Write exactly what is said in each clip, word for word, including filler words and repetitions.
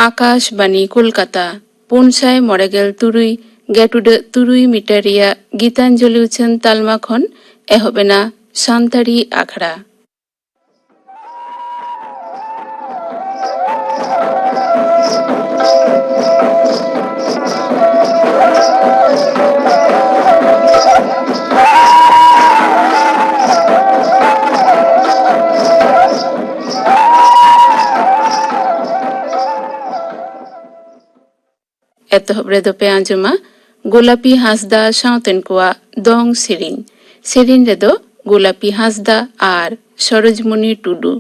ᱟᱠᱟᱥᱵᱟᱱᱤ ᱠᱳᱞᱠᱟᱛᱟ, ᱯᱩᱱ ᱥᱟᱭ ᱢᱚᱬᱮ ᱜᱮᱞ ᱛᱩᱨᱩᱭ ᱜᱮᱴᱩᱰᱟᱹᱜ ᱛᱩᱨᱩᱭ ᱢᱤᱴᱟᱨ ᱨᱮᱭᱟᱜ ᱜᱤᱛᱟᱧᱡᱚᱞᱤ ᱩᱪᱷᱟᱹᱱ ᱛᱟᱞᱢᱟ ᱠᱷᱚᱱ ᱮᱦᱚᱵ ᱮᱱᱟ ᱥᱟᱱᱛᱟᱲᱤ ᱟᱠᱷᱲᱟ᱾ ᱮᱛᱚᱦᱚᱵ ᱨᱮᱫᱚ ᱯᱮ ᱟᱸᱡᱚᱢᱟ ᱜᱳᱞᱟᱯᱤ ᱦᱟᱸᱥᱫᱟ ᱥᱟᱶᱛᱮᱱ ᱠᱚᱣᱟᱜ ᱫᱚᱝ ᱥᱮᱨᱮᱧ᱾ ᱥᱮᱨᱮᱧ ᱨᱮᱫᱚ ᱜᱳᱞᱟᱯᱤ ᱦᱟᱸᱥᱫᱟ ᱟᱨ ᱥᱚᱨᱳᱡᱽᱢᱚᱱᱤ ᱴᱩᱰᱩ᱾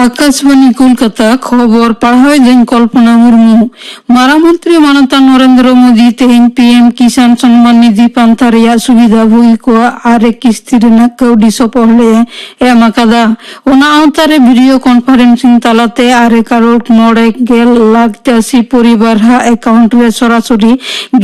ᱟᱠᱟᱥᱵᱟᱱᱤ ᱠᱳᱞᱠᱟᱛᱟ, ᱠᱷᱚᱵᱚᱨ ᱯᱟᱲᱦᱟᱣᱮᱫᱟᱹᱧ ᱠᱚᱞᱯᱚᱱᱟ ᱢᱩᱨᱢᱩ᱾ ᱢᱟᱨᱟᱝ ᱢᱚᱱᱛᱨᱤ ᱢᱟᱱᱚᱛᱟᱱ ᱱᱚᱨᱮᱱᱫᱨᱚ ᱢᱳᱫᱤ ᱛᱮᱦᱮᱧ ᱯᱤ ᱮᱢ ᱠᱤᱥᱟᱱ ᱥᱚᱱᱢᱟᱱ ᱱᱤᱫᱷᱤ ᱯᱟᱱᱛᱷᱟ ᱨᱮᱭᱟᱜ ᱥᱩᱵᱤᱫᱷᱟ ᱵᱷᱩᱜᱤ ᱠᱚᱣᱟᱜ ᱟᱨᱮ ᱠᱤᱥᱛᱤ ᱨᱮᱱᱟᱜ ᱠᱟᱹᱣᱰᱤ ᱥᱚᱯᱚᱦᱚᱫ ᱮ ᱮᱢ ᱟᱠᱟᱫᱟ᱾ ᱚᱱᱟ ᱟᱣᱛᱟ ᱨᱮ ᱵᱷᱤᱰᱤᱭᱳ ᱠᱚᱱᱯᱷᱟᱨᱮᱱᱥᱤᱝ ᱛᱟᱞᱟᱛᱮ ᱟᱨᱮ ᱠᱟᱨᱳᱲ ᱢᱚᱬᱮ ᱜᱮᱞ ᱞᱟᱠᱷ ᱪᱟᱹᱥᱤ ᱯᱚᱨᱤᱵᱟᱨ ᱦᱟᱜ ᱮᱠᱟᱣᱩᱱᱴ ᱨᱮ ᱥᱚᱨᱟᱥᱚᱨᱤ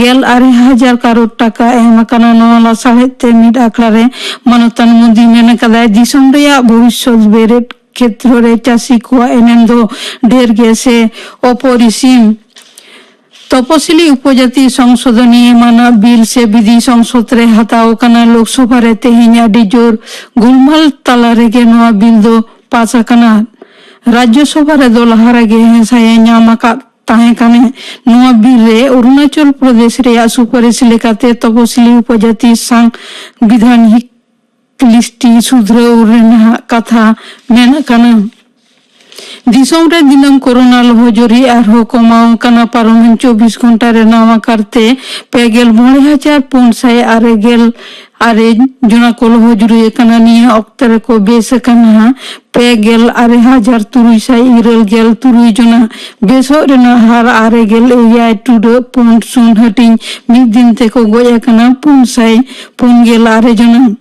ᱜᱮᱞ ᱟᱨᱮ ᱦᱟᱡᱟᱨ ᱠᱟᱨᱳᱲ ᱴᱟᱠᱟ ᱮᱢ ᱟᱠᱟᱱᱟ᱾ ᱱᱚᱣᱟ ᱞᱟᱥᱟᱲᱦᱮᱫ ᱛᱮ ᱢᱤᱫ ᱟᱠᱷᱲᱟ ᱨᱮ ᱢᱟᱱᱚᱛᱟᱱ ᱢᱳᱫᱤ ᱢᱮᱱ ᱟᱠᱟᱫᱟᱭ, ᱫᱤᱥᱚᱢ ᱨᱮᱭᱟᱜ ᱵᱷᱚᱵᱤᱥᱥᱚᱛ ᱵᱮᱨᱮᱫ ᱠᱷᱮᱛᱨᱚ ᱨᱮ ᱪᱟᱹᱥᱤ ᱠᱚᱣᱟᱜ ᱮᱱᱮᱢ ᱫᱚ ᱰᱷᱮᱨ ᱜᱮ ᱥᱮ ᱚᱯᱚᱨᱤᱥᱤᱢ᱾ ᱛᱚᱯᱚᱥᱤᱞᱤ ᱩᱯᱚᱡᱟᱛᱤ ᱥᱚᱝᱥᱳᱫᱷᱚᱱᱤᱭᱟᱹ ᱢᱟᱱᱟ ᱵᱤᱞ ᱥᱮ ᱵᱤᱫᱷᱤ ᱥᱚᱝᱥᱚᱫ ᱨᱮ ᱦᱟᱛᱟᱣ ᱟᱠᱟᱱᱟ᱾ ᱞᱳᱠᱥᱚᱵᱷᱟ ᱨᱮ ᱛᱮᱦᱮᱧ ᱟᱹᱰᱤ ᱡᱳᱨ ᱜᱩᱞᱢᱟᱞ ᱛᱟᱞᱟ ᱨᱮᱜᱮ ᱱᱚᱣᱟ ᱵᱤᱞ ᱫᱚ ᱯᱟᱥ ᱟᱠᱟᱱᱟ᱾ ᱨᱟᱡᱽᱭᱚᱥᱚᱵᱷᱟ ᱨᱮᱫᱚ ᱞᱟᱦᱟ ᱨᱮᱜᱮ ᱦᱮᱸᱥᱟᱭᱮ ᱧᱟᱢ ᱟᱠᱟᱫ ᱛᱟᱦᱮᱸ ᱠᱟᱱᱟ᱾ ᱱᱚᱣᱟ ᱵᱤᱞ ᱨᱮ ᱚᱨᱩᱱᱟᱪᱚᱞ ᱯᱨᱚᱫᱮᱥ ᱨᱮᱭᱟᱜ ᱥᱩᱯᱟᱨᱤᱥ ᱞᱮᱠᱟᱛᱮ ᱛᱚᱯᱚᱥᱤᱞᱤ ᱩᱯᱚᱡᱟᱛᱤ ᱥᱟᱝᱵᱤᱫᱷᱟᱱᱤᱠ ᱞᱤᱥᱴᱤ ᱥᱩᱫᱷᱨᱟᱹᱣ ᱨᱮᱱᱟᱜ ᱠᱟᱛᱷᱟ ᱢᱮᱱᱟᱜ ᱠᱟᱱᱟ᱾ ᱫᱤᱥᱚᱢ ᱨᱮ ᱫᱤᱱᱟᱹᱢ ᱠᱳᱨᱳᱱᱟ ᱞᱚᱦᱚᱡᱩᱨᱤ ᱟᱨᱦᱚᱸ ᱠᱚᱢᱟᱣ ᱟᱠᱟᱱᱟ᱾ ᱯᱟᱨᱚᱢᱮᱱ ᱪᱚᱵᱵᱤᱥ ᱜᱷᱚᱱᱴᱟ ᱨᱮ ᱱᱟᱣᱟ ᱠᱟᱨᱛᱮ ᱯᱮ ᱜᱮᱞ ᱢᱚᱬᱮ ᱦᱟᱡᱟᱨ ᱯᱩᱱ ᱥᱟᱭ ᱟᱨᱮ ᱜᱮᱞ ᱟᱨᱮ ᱡᱚᱱᱟ ᱠᱚ ᱞᱚᱦᱚᱡᱩᱨᱤ ᱟᱠᱟᱱᱟ᱾ ᱱᱤᱭᱟᱹ ᱚᱠᱛᱚ ᱨᱮᱠᱚ ᱵᱮᱥ ᱟᱠᱟᱱᱟ ᱯᱮ ᱜᱮᱞ ᱟᱨᱮ ᱦᱟᱡᱟᱨ ᱛᱩᱨᱩᱭ ᱥᱟᱭ ᱤᱨᱟᱹᱞ ᱜᱮᱞ ᱛᱩᱨᱩᱭ ᱡᱚᱱᱟ᱾ ᱵᱮᱥᱚᱜ ᱨᱮᱱᱟᱜ ᱦᱟᱨ ᱟᱨᱮ ᱜᱮᱞ ᱮᱭᱟᱭ ᱴᱩᱰᱟᱹᱜ ᱯᱩᱱ ᱥᱩᱱ ᱦᱟᱹᱴᱤᱧ ᱢᱤᱫ ᱫᱤᱱ ᱛᱮᱠᱚ ᱜᱚᱡ ᱟᱠᱟᱱᱟ ᱯᱩᱱ ᱥᱟᱭ ᱯᱩᱱ ᱜᱮᱞ ᱟᱨᱮ ᱡᱚᱱᱟ᱾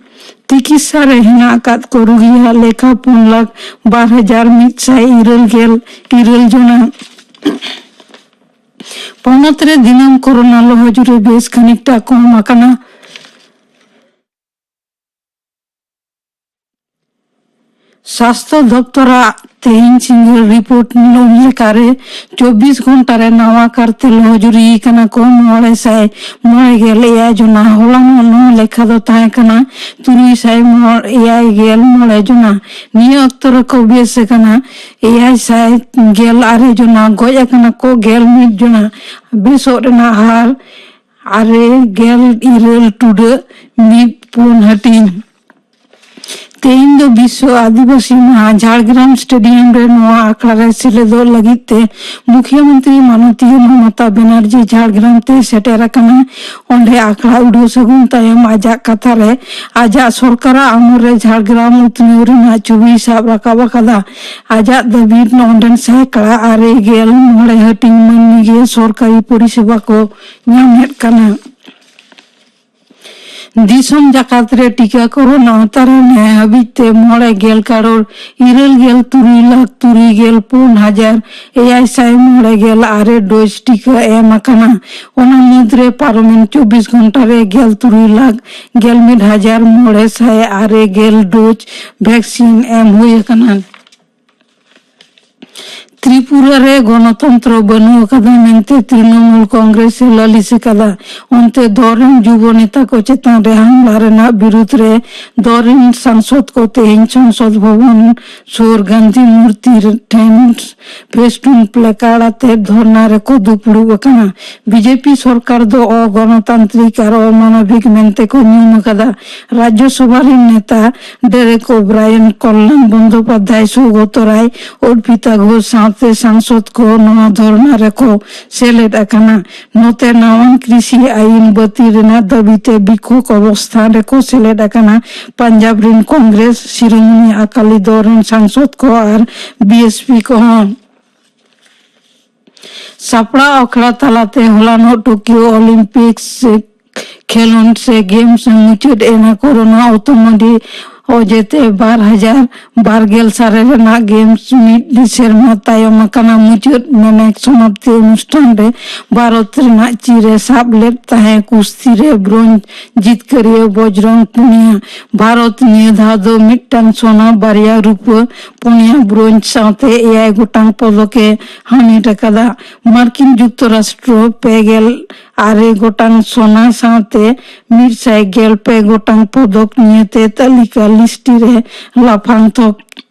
ᱛᱤᱠᱤᱥᱥᱟ ᱨᱮ ᱦᱮᱱᱟᱜ ᱟᱠᱟᱫ ᱠᱚ ᱨᱩᱜᱤᱭᱟᱜ ᱞᱮᱠᱷᱟ ᱯᱩᱱ ᱞᱟᱠᱷ ᱵᱟᱨ ᱦᱟᱡᱟᱨ ᱢᱤᱫ ᱥᱟᱭ ᱤᱨᱟᱹᱞ ᱜᱮᱞ ᱤᱨᱟᱹᱞ ᱡᱚᱱᱟ᱾ ᱯᱚᱱᱚᱛ ᱨᱮ ᱫᱤᱱᱟᱹᱢ ᱠᱳᱨᱳᱱᱟ ᱞᱚᱦᱚᱡᱩᱨᱤ ᱵᱮᱥ ᱠᱷᱟᱱᱤᱠᱴᱟ ᱠᱚᱢ ᱟᱠᱟᱱᱟ᱾ ᱥᱟᱥᱛᱷᱚ ᱫᱚᱯᱛᱚᱨᱟᱜ ᱛᱮᱦᱮᱧ ᱥᱤᱸᱜᱟᱹᱲ ᱨᱤᱯᱳᱨᱴ ᱞᱮᱠᱟᱨᱮ, ᱪᱚᱵᱵᱤᱥ ᱜᱷᱚᱱᱴᱟ ᱨᱮ ᱱᱟᱣᱟ ᱠᱟᱨᱛᱮ ᱞᱚᱦᱚᱡᱩᱨᱤ ᱠᱟᱱᱟ ᱠᱚ ᱢᱚᱬᱮ ᱥᱟᱭ ᱢᱚᱬᱮ ᱜᱮᱞ ᱮᱭᱟᱭ ᱡᱚᱱᱟ᱾ ᱦᱚᱞᱟᱱᱚᱜ ᱱᱚᱣᱟ ᱞᱮᱠᱷᱟ ᱫᱚ ᱛᱟᱦᱮᱸ ᱠᱟᱱᱟ ᱛᱩᱨᱩᱭ ᱥᱟᱭ ᱮᱭᱟᱭ ᱜᱮᱞ ᱢᱚᱬᱮ ᱡᱚᱱᱟ᱾ ᱱᱤᱭᱟᱹ ᱚᱠᱛᱚ ᱨᱮᱠᱚ ᱵᱮᱥ ᱟᱠᱟᱱᱟ ᱮᱭᱟᱭ ᱥᱟᱭ ᱜᱮᱞ ᱟᱨᱮ ᱡᱚᱱᱟ, ᱜᱚᱡ ᱟᱠᱟᱱᱟ ᱠᱚ ᱜᱮᱞ ᱢᱤᱫ ᱡᱚᱱᱟ᱾ ᱵᱮᱥᱚᱜ ᱨᱮᱱᱟᱜ ᱦᱟᱨ ᱟᱨᱮ ᱜᱮᱞ ᱤᱨᱟᱹᱞ ᱴᱩᱰᱟᱹᱜ ᱢᱤᱫ ᱯᱩᱱ ᱦᱟᱹᱴᱤᱧ᱾ ᱛᱮᱦᱮᱧ ᱫᱚ ᱵᱤᱥᱥᱚ ᱟᱹᱫᱤᱵᱟᱹᱥᱤ ᱢᱟᱦᱟ᱾ ᱡᱷᱟᱲᱜᱨᱟᱢ ᱥᱴᱮᱰᱤᱭᱟᱢ ᱨᱮ ᱱᱚᱣᱟ ᱟᱠᱷᱲᱟ ᱨᱮ ᱥᱮᱞᱮᱫᱚᱜ ᱞᱟᱹᱜᱤᱫ ᱛᱮ ᱢᱩᱠᱷᱭᱟᱹ ᱢᱚᱱᱛᱨᱤ ᱢᱟᱱᱚᱛᱤᱭᱟᱹ ᱢᱚᱢᱚᱛᱟ ᱵᱮᱱᱟᱨᱡᱤ ᱡᱷᱟᱲᱜᱨᱟᱢ ᱛᱮ ᱥᱮᱴᱮᱨ ᱟᱠᱟᱱᱟ᱾ ᱚᱸᱰᱮ ᱟᱠᱷᱲᱟ ᱩᱰᱷᱟᱹᱣ ᱥᱟᱹᱜᱩᱱ ᱛᱟᱭᱚᱢ ᱟᱡᱟᱜ ᱠᱟᱛᱷᱟ ᱨᱮ ᱟᱡᱟᱜ ᱥᱚᱨᱠᱟᱨᱟᱜ ᱟᱢᱚᱞ ᱨᱮ ᱡᱷᱟᱲᱜᱨᱟᱢ ᱩᱛᱱᱟᱹᱣ ᱨᱮᱱᱟᱜ ᱪᱷᱚᱵᱤᱭ ᱥᱟᱵ ᱨᱟᱠᱟᱵ ᱟᱠᱟᱫᱟ᱾ ᱟᱡᱟᱜ ᱫᱟᱹᱵᱤ, ᱱᱚᱰᱮᱱ ᱥᱟᱭᱠᱟᱲᱟ ᱟᱨᱮ ᱜᱮᱞ ᱢᱚᱬᱮ ᱦᱟᱹᱴᱤᱧ ᱢᱟᱹᱱᱢᱤ ᱜᱮ ᱥᱚᱨᱠᱟᱨᱤ ᱯᱚᱨᱤᱥᱮᱵᱟ ᱠᱚ ᱧᱟᱢᱮᱫ ᱠᱟᱱᱟ᱾ ᱫᱤᱥᱚᱢ ᱡᱟᱠᱟᱛ ᱨᱮ ᱴᱤᱠᱟᱠᱚᱨᱚᱱ ᱟᱣᱛᱟ ᱨᱮ ᱱᱮ ᱦᱟᱹᱵᱤᱡ ᱛᱮ ᱢᱚᱬᱮ ᱜᱮᱞ ᱠᱟᱨᱳᱲ ᱤᱨᱟᱹᱞ ᱜᱮᱞ ᱛᱩᱨᱩᱭ ᱞᱟᱠᱷ ᱛᱩᱨᱩᱭ ᱜᱮᱞ ᱯᱩᱱ ᱦᱟᱡᱟᱨ ᱮᱭᱟᱭ ᱥᱟᱭ ᱢᱚᱬᱮ ᱜᱮᱞ ᱟᱨᱮ ᱰᱳᱡᱽ ᱴᱤᱠᱟ ᱮᱢ ᱟᱠᱟᱱᱟ᱾ ᱚᱱᱟ ᱢᱩᱫᱽᱨᱮ ᱯᱟᱨᱚᱢᱮᱱ ᱪᱚᱵᱵᱤᱥ ᱜᱷᱚᱱᱴᱟ ᱨᱮ ᱜᱮᱞ ᱛᱩᱨᱩᱭ ᱞᱟᱠᱷ ᱜᱮᱞ ᱢᱤᱫ ᱦᱟᱡᱟᱨ ᱢᱚᱬᱮ ᱥᱟᱭ ᱟᱨᱮ ᱜᱮᱞ ᱰᱳᱡᱽ ᱵᱷᱮᱠᱥᱤᱱ ᱮᱢ ᱦᱩᱭ ᱟᱠᱟᱱᱟ᱾ ᱛᱨᱤᱯᱩᱨᱟ ᱨᱮ ᱜᱚᱱᱚᱛᱚᱱᱛᱨᱚ ᱵᱟᱹᱱᱩᱜ ᱟᱠᱟᱫᱟ ᱢᱮᱱᱛᱮ ᱛᱨᱤᱱᱚᱢᱩᱞ ᱠᱚᱝᱜᱨᱮᱥ ᱮ ᱞᱟᱹᱞᱤᱥ ᱟᱠᱟᱫᱟ᱾ ᱚᱱᱛᱮ ᱫᱚᱞ ᱨᱮᱱ ᱡᱩᱵᱚ ᱱᱮᱛᱟ ᱠᱚ ᱪᱮᱛᱟᱱ ᱨᱮ ᱦᱟᱢᱞᱟ ᱨᱮᱱᱟᱜ ᱵᱤᱨᱩᱫᱽ ᱨᱮ ᱫᱚᱞ ᱨᱮᱱ ᱥᱟᱝᱥᱚᱫ ᱠᱚ ᱛᱮᱦᱮᱧ ᱥᱚᱝᱥᱚᱫ ᱵᱷᱚᱵᱚᱱ ᱥᱩᱨ ᱜᱟᱱᱫᱷᱤ ᱢᱩᱨᱛᱤ ᱴᱷᱮᱱ ᱯᱷᱮᱥᱴᱩᱱ ᱯᱞᱮᱠᱟᱨᱰ ᱟᱛᱮ ᱫᱷᱚᱨᱱᱟ ᱨᱮᱠᱚ ᱫᱩᱯᱲᱩᱵ ᱟᱠᱟᱱᱟ᱾ ᱵᱤᱡᱮᱯᱤ ᱥᱚᱨᱠᱟᱨ ᱫᱚ ᱚᱜᱚᱱᱚᱛᱟᱱᱛᱨᱤᱠ ᱟᱨ ᱚᱢᱟᱱᱚᱵᱤᱠ ᱢᱮᱱᱛᱮ ᱠᱚ ᱧᱩᱢ ᱟᱠᱟᱫᱟ᱾ ᱨᱟᱡᱽᱡᱚᱥᱚᱵᱷᱟ ᱨᱮᱱ ᱱᱮᱛᱟ ᱰᱮᱨᱮᱠ ᱳᱵᱨᱟᱭᱮᱱ, ᱠᱚᱞᱞᱟᱱ ᱵᱚᱱᱫᱳᱯᱟᱫᱽᱫᱷᱟᱭ, ᱥᱳᱜᱚᱛᱚ ᱨᱟᱭ, ᱚᱨᱯᱤᱛᱟ ᱜᱷᱳᱥ ᱥᱟᱶᱛᱮ ᱥᱟᱝᱥᱚᱫ ᱠᱚ ᱱᱚᱣᱟ ᱫᱷᱚᱨᱱᱟ ᱨᱮᱠᱚ ᱥᱮᱞᱮᱫ ᱟᱠᱟᱱᱟ᱾ ᱱᱚᱛᱮ ᱱᱟᱣᱟᱱ ᱠᱨᱤᱥᱤ ᱟᱭᱤᱱ ᱵᱟᱹᱛᱤᱞ ᱨᱮᱱᱟᱜ ᱫᱟᱹᱵᱤ ᱛᱮ ᱵᱤᱠᱷᱳᱵ ᱚᱵᱚᱥᱛᱷᱟᱱ ᱨᱮᱠᱚ ᱥᱮᱞᱮᱫ ᱟᱠᱟᱱᱟ ᱯᱟᱧᱡᱟᱵᱽ ᱨᱮᱱ ᱠᱚᱝᱜᱨᱮᱥ, ᱥᱤᱨᱳᱢᱚᱱᱤ ᱟᱠᱟᱞᱤ ᱫᱚᱞ ᱨᱮᱱ ᱥᱟᱝᱥᱚᱫ ᱠᱚ ᱟᱨ ᱵᱤ ᱮᱥ ᱯᱤ ᱠᱚᱦᱚᱸ᱾ ᱥᱟᱯᱲᱟᱣ ᱟᱠᱷᱲᱟ ᱛᱟᱞᱟᱛᱮ ᱦᱚᱞᱟᱱᱚᱜ ᱴᱳᱠᱤᱭᱳ ᱚᱞᱤᱢᱯᱤᱠᱥ ᱠᱷᱮᱞᱳᱸᱰ ᱥᱮ ᱜᱮᱢᱥ ᱢᱩᱪᱟᱹᱫ ᱮᱱᱟ᱾ ᱠᱳᱨᱳᱱᱟ ᱚᱛᱚᱢᱟᱹᱰᱤ ᱚᱡᱮᱛᱮ ᱵᱟᱨ ᱦᱟᱡᱟᱨ ᱵᱟᱨ ᱜᱮᱞ ᱥᱟᱞ ᱨᱮᱱᱟᱜ ᱜᱮᱢᱥ ᱢᱤᱫ ᱥᱮᱨᱢᱟ ᱛᱟᱭᱚᱢ ᱟᱠᱟᱱᱟ᱾ ᱢᱩᱪᱟᱹᱫ ᱢᱮᱱᱮᱠ ᱥᱚᱢᱟᱯᱛᱤ ᱚᱱᱩᱥᱴᱷᱟᱱ ᱨᱮ ᱵᱷᱟᱨᱚᱛ ᱨᱮᱱᱟᱜ ᱪᱤᱨ ᱮ ᱥᱟᱵ ᱞᱮᱫ ᱛᱟᱦᱮᱸ ᱠᱩᱥᱛᱤ ᱨᱮ ᱵᱨᱳᱧᱡᱽ ᱡᱤᱛᱠᱟᱹᱨᱤᱭᱟᱹ ᱵᱚᱡᱽᱨᱚᱝ ᱯᱩᱱᱤᱭᱟ᱾ ᱵᱷᱟᱨᱚᱛ ᱱᱤᱭᱟᱹ ᱫᱷᱟᱣ ᱫᱚ ᱢᱤᱫᱴᱟᱝ ᱥᱚᱱᱟ, ᱵᱟᱨᱭᱟ ᱨᱩᱯᱟᱹ, ᱯᱩᱱᱭᱟ ᱵᱨᱳᱧᱡᱽ ᱥᱟᱶᱛᱮ ᱮᱭᱟᱭ ᱜᱚᱴᱟᱝ ᱯᱚᱫᱚᱠ ᱮ ᱦᱟᱢᱮᱴ ᱟᱠᱟᱫᱟ᱾ ᱢᱟᱨᱠᱤᱱ ᱡᱩᱠᱛᱚᱨᱟᱥᱴᱨᱚ ᱯᱮ ᱜᱮᱞ ᱟᱨᱮ ᱜᱚᱴᱟᱝ ᱥᱚᱱᱟ ᱥᱟᱶᱛᱮ ᱢᱤᱫ ᱥᱟᱭ ᱜᱮᱞ ᱯᱮ ᱜᱚᱴᱟᱝ ᱯᱚᱫᱚᱠ ᱱᱤᱭᱟᱹᱛᱮ ᱛᱟᱹᱞᱤᱠᱟ ᱞᱤᱥᱴᱤ ᱨᱮ ᱞᱟᱯᱷᱟᱝ ᱛᱷᱚᱠ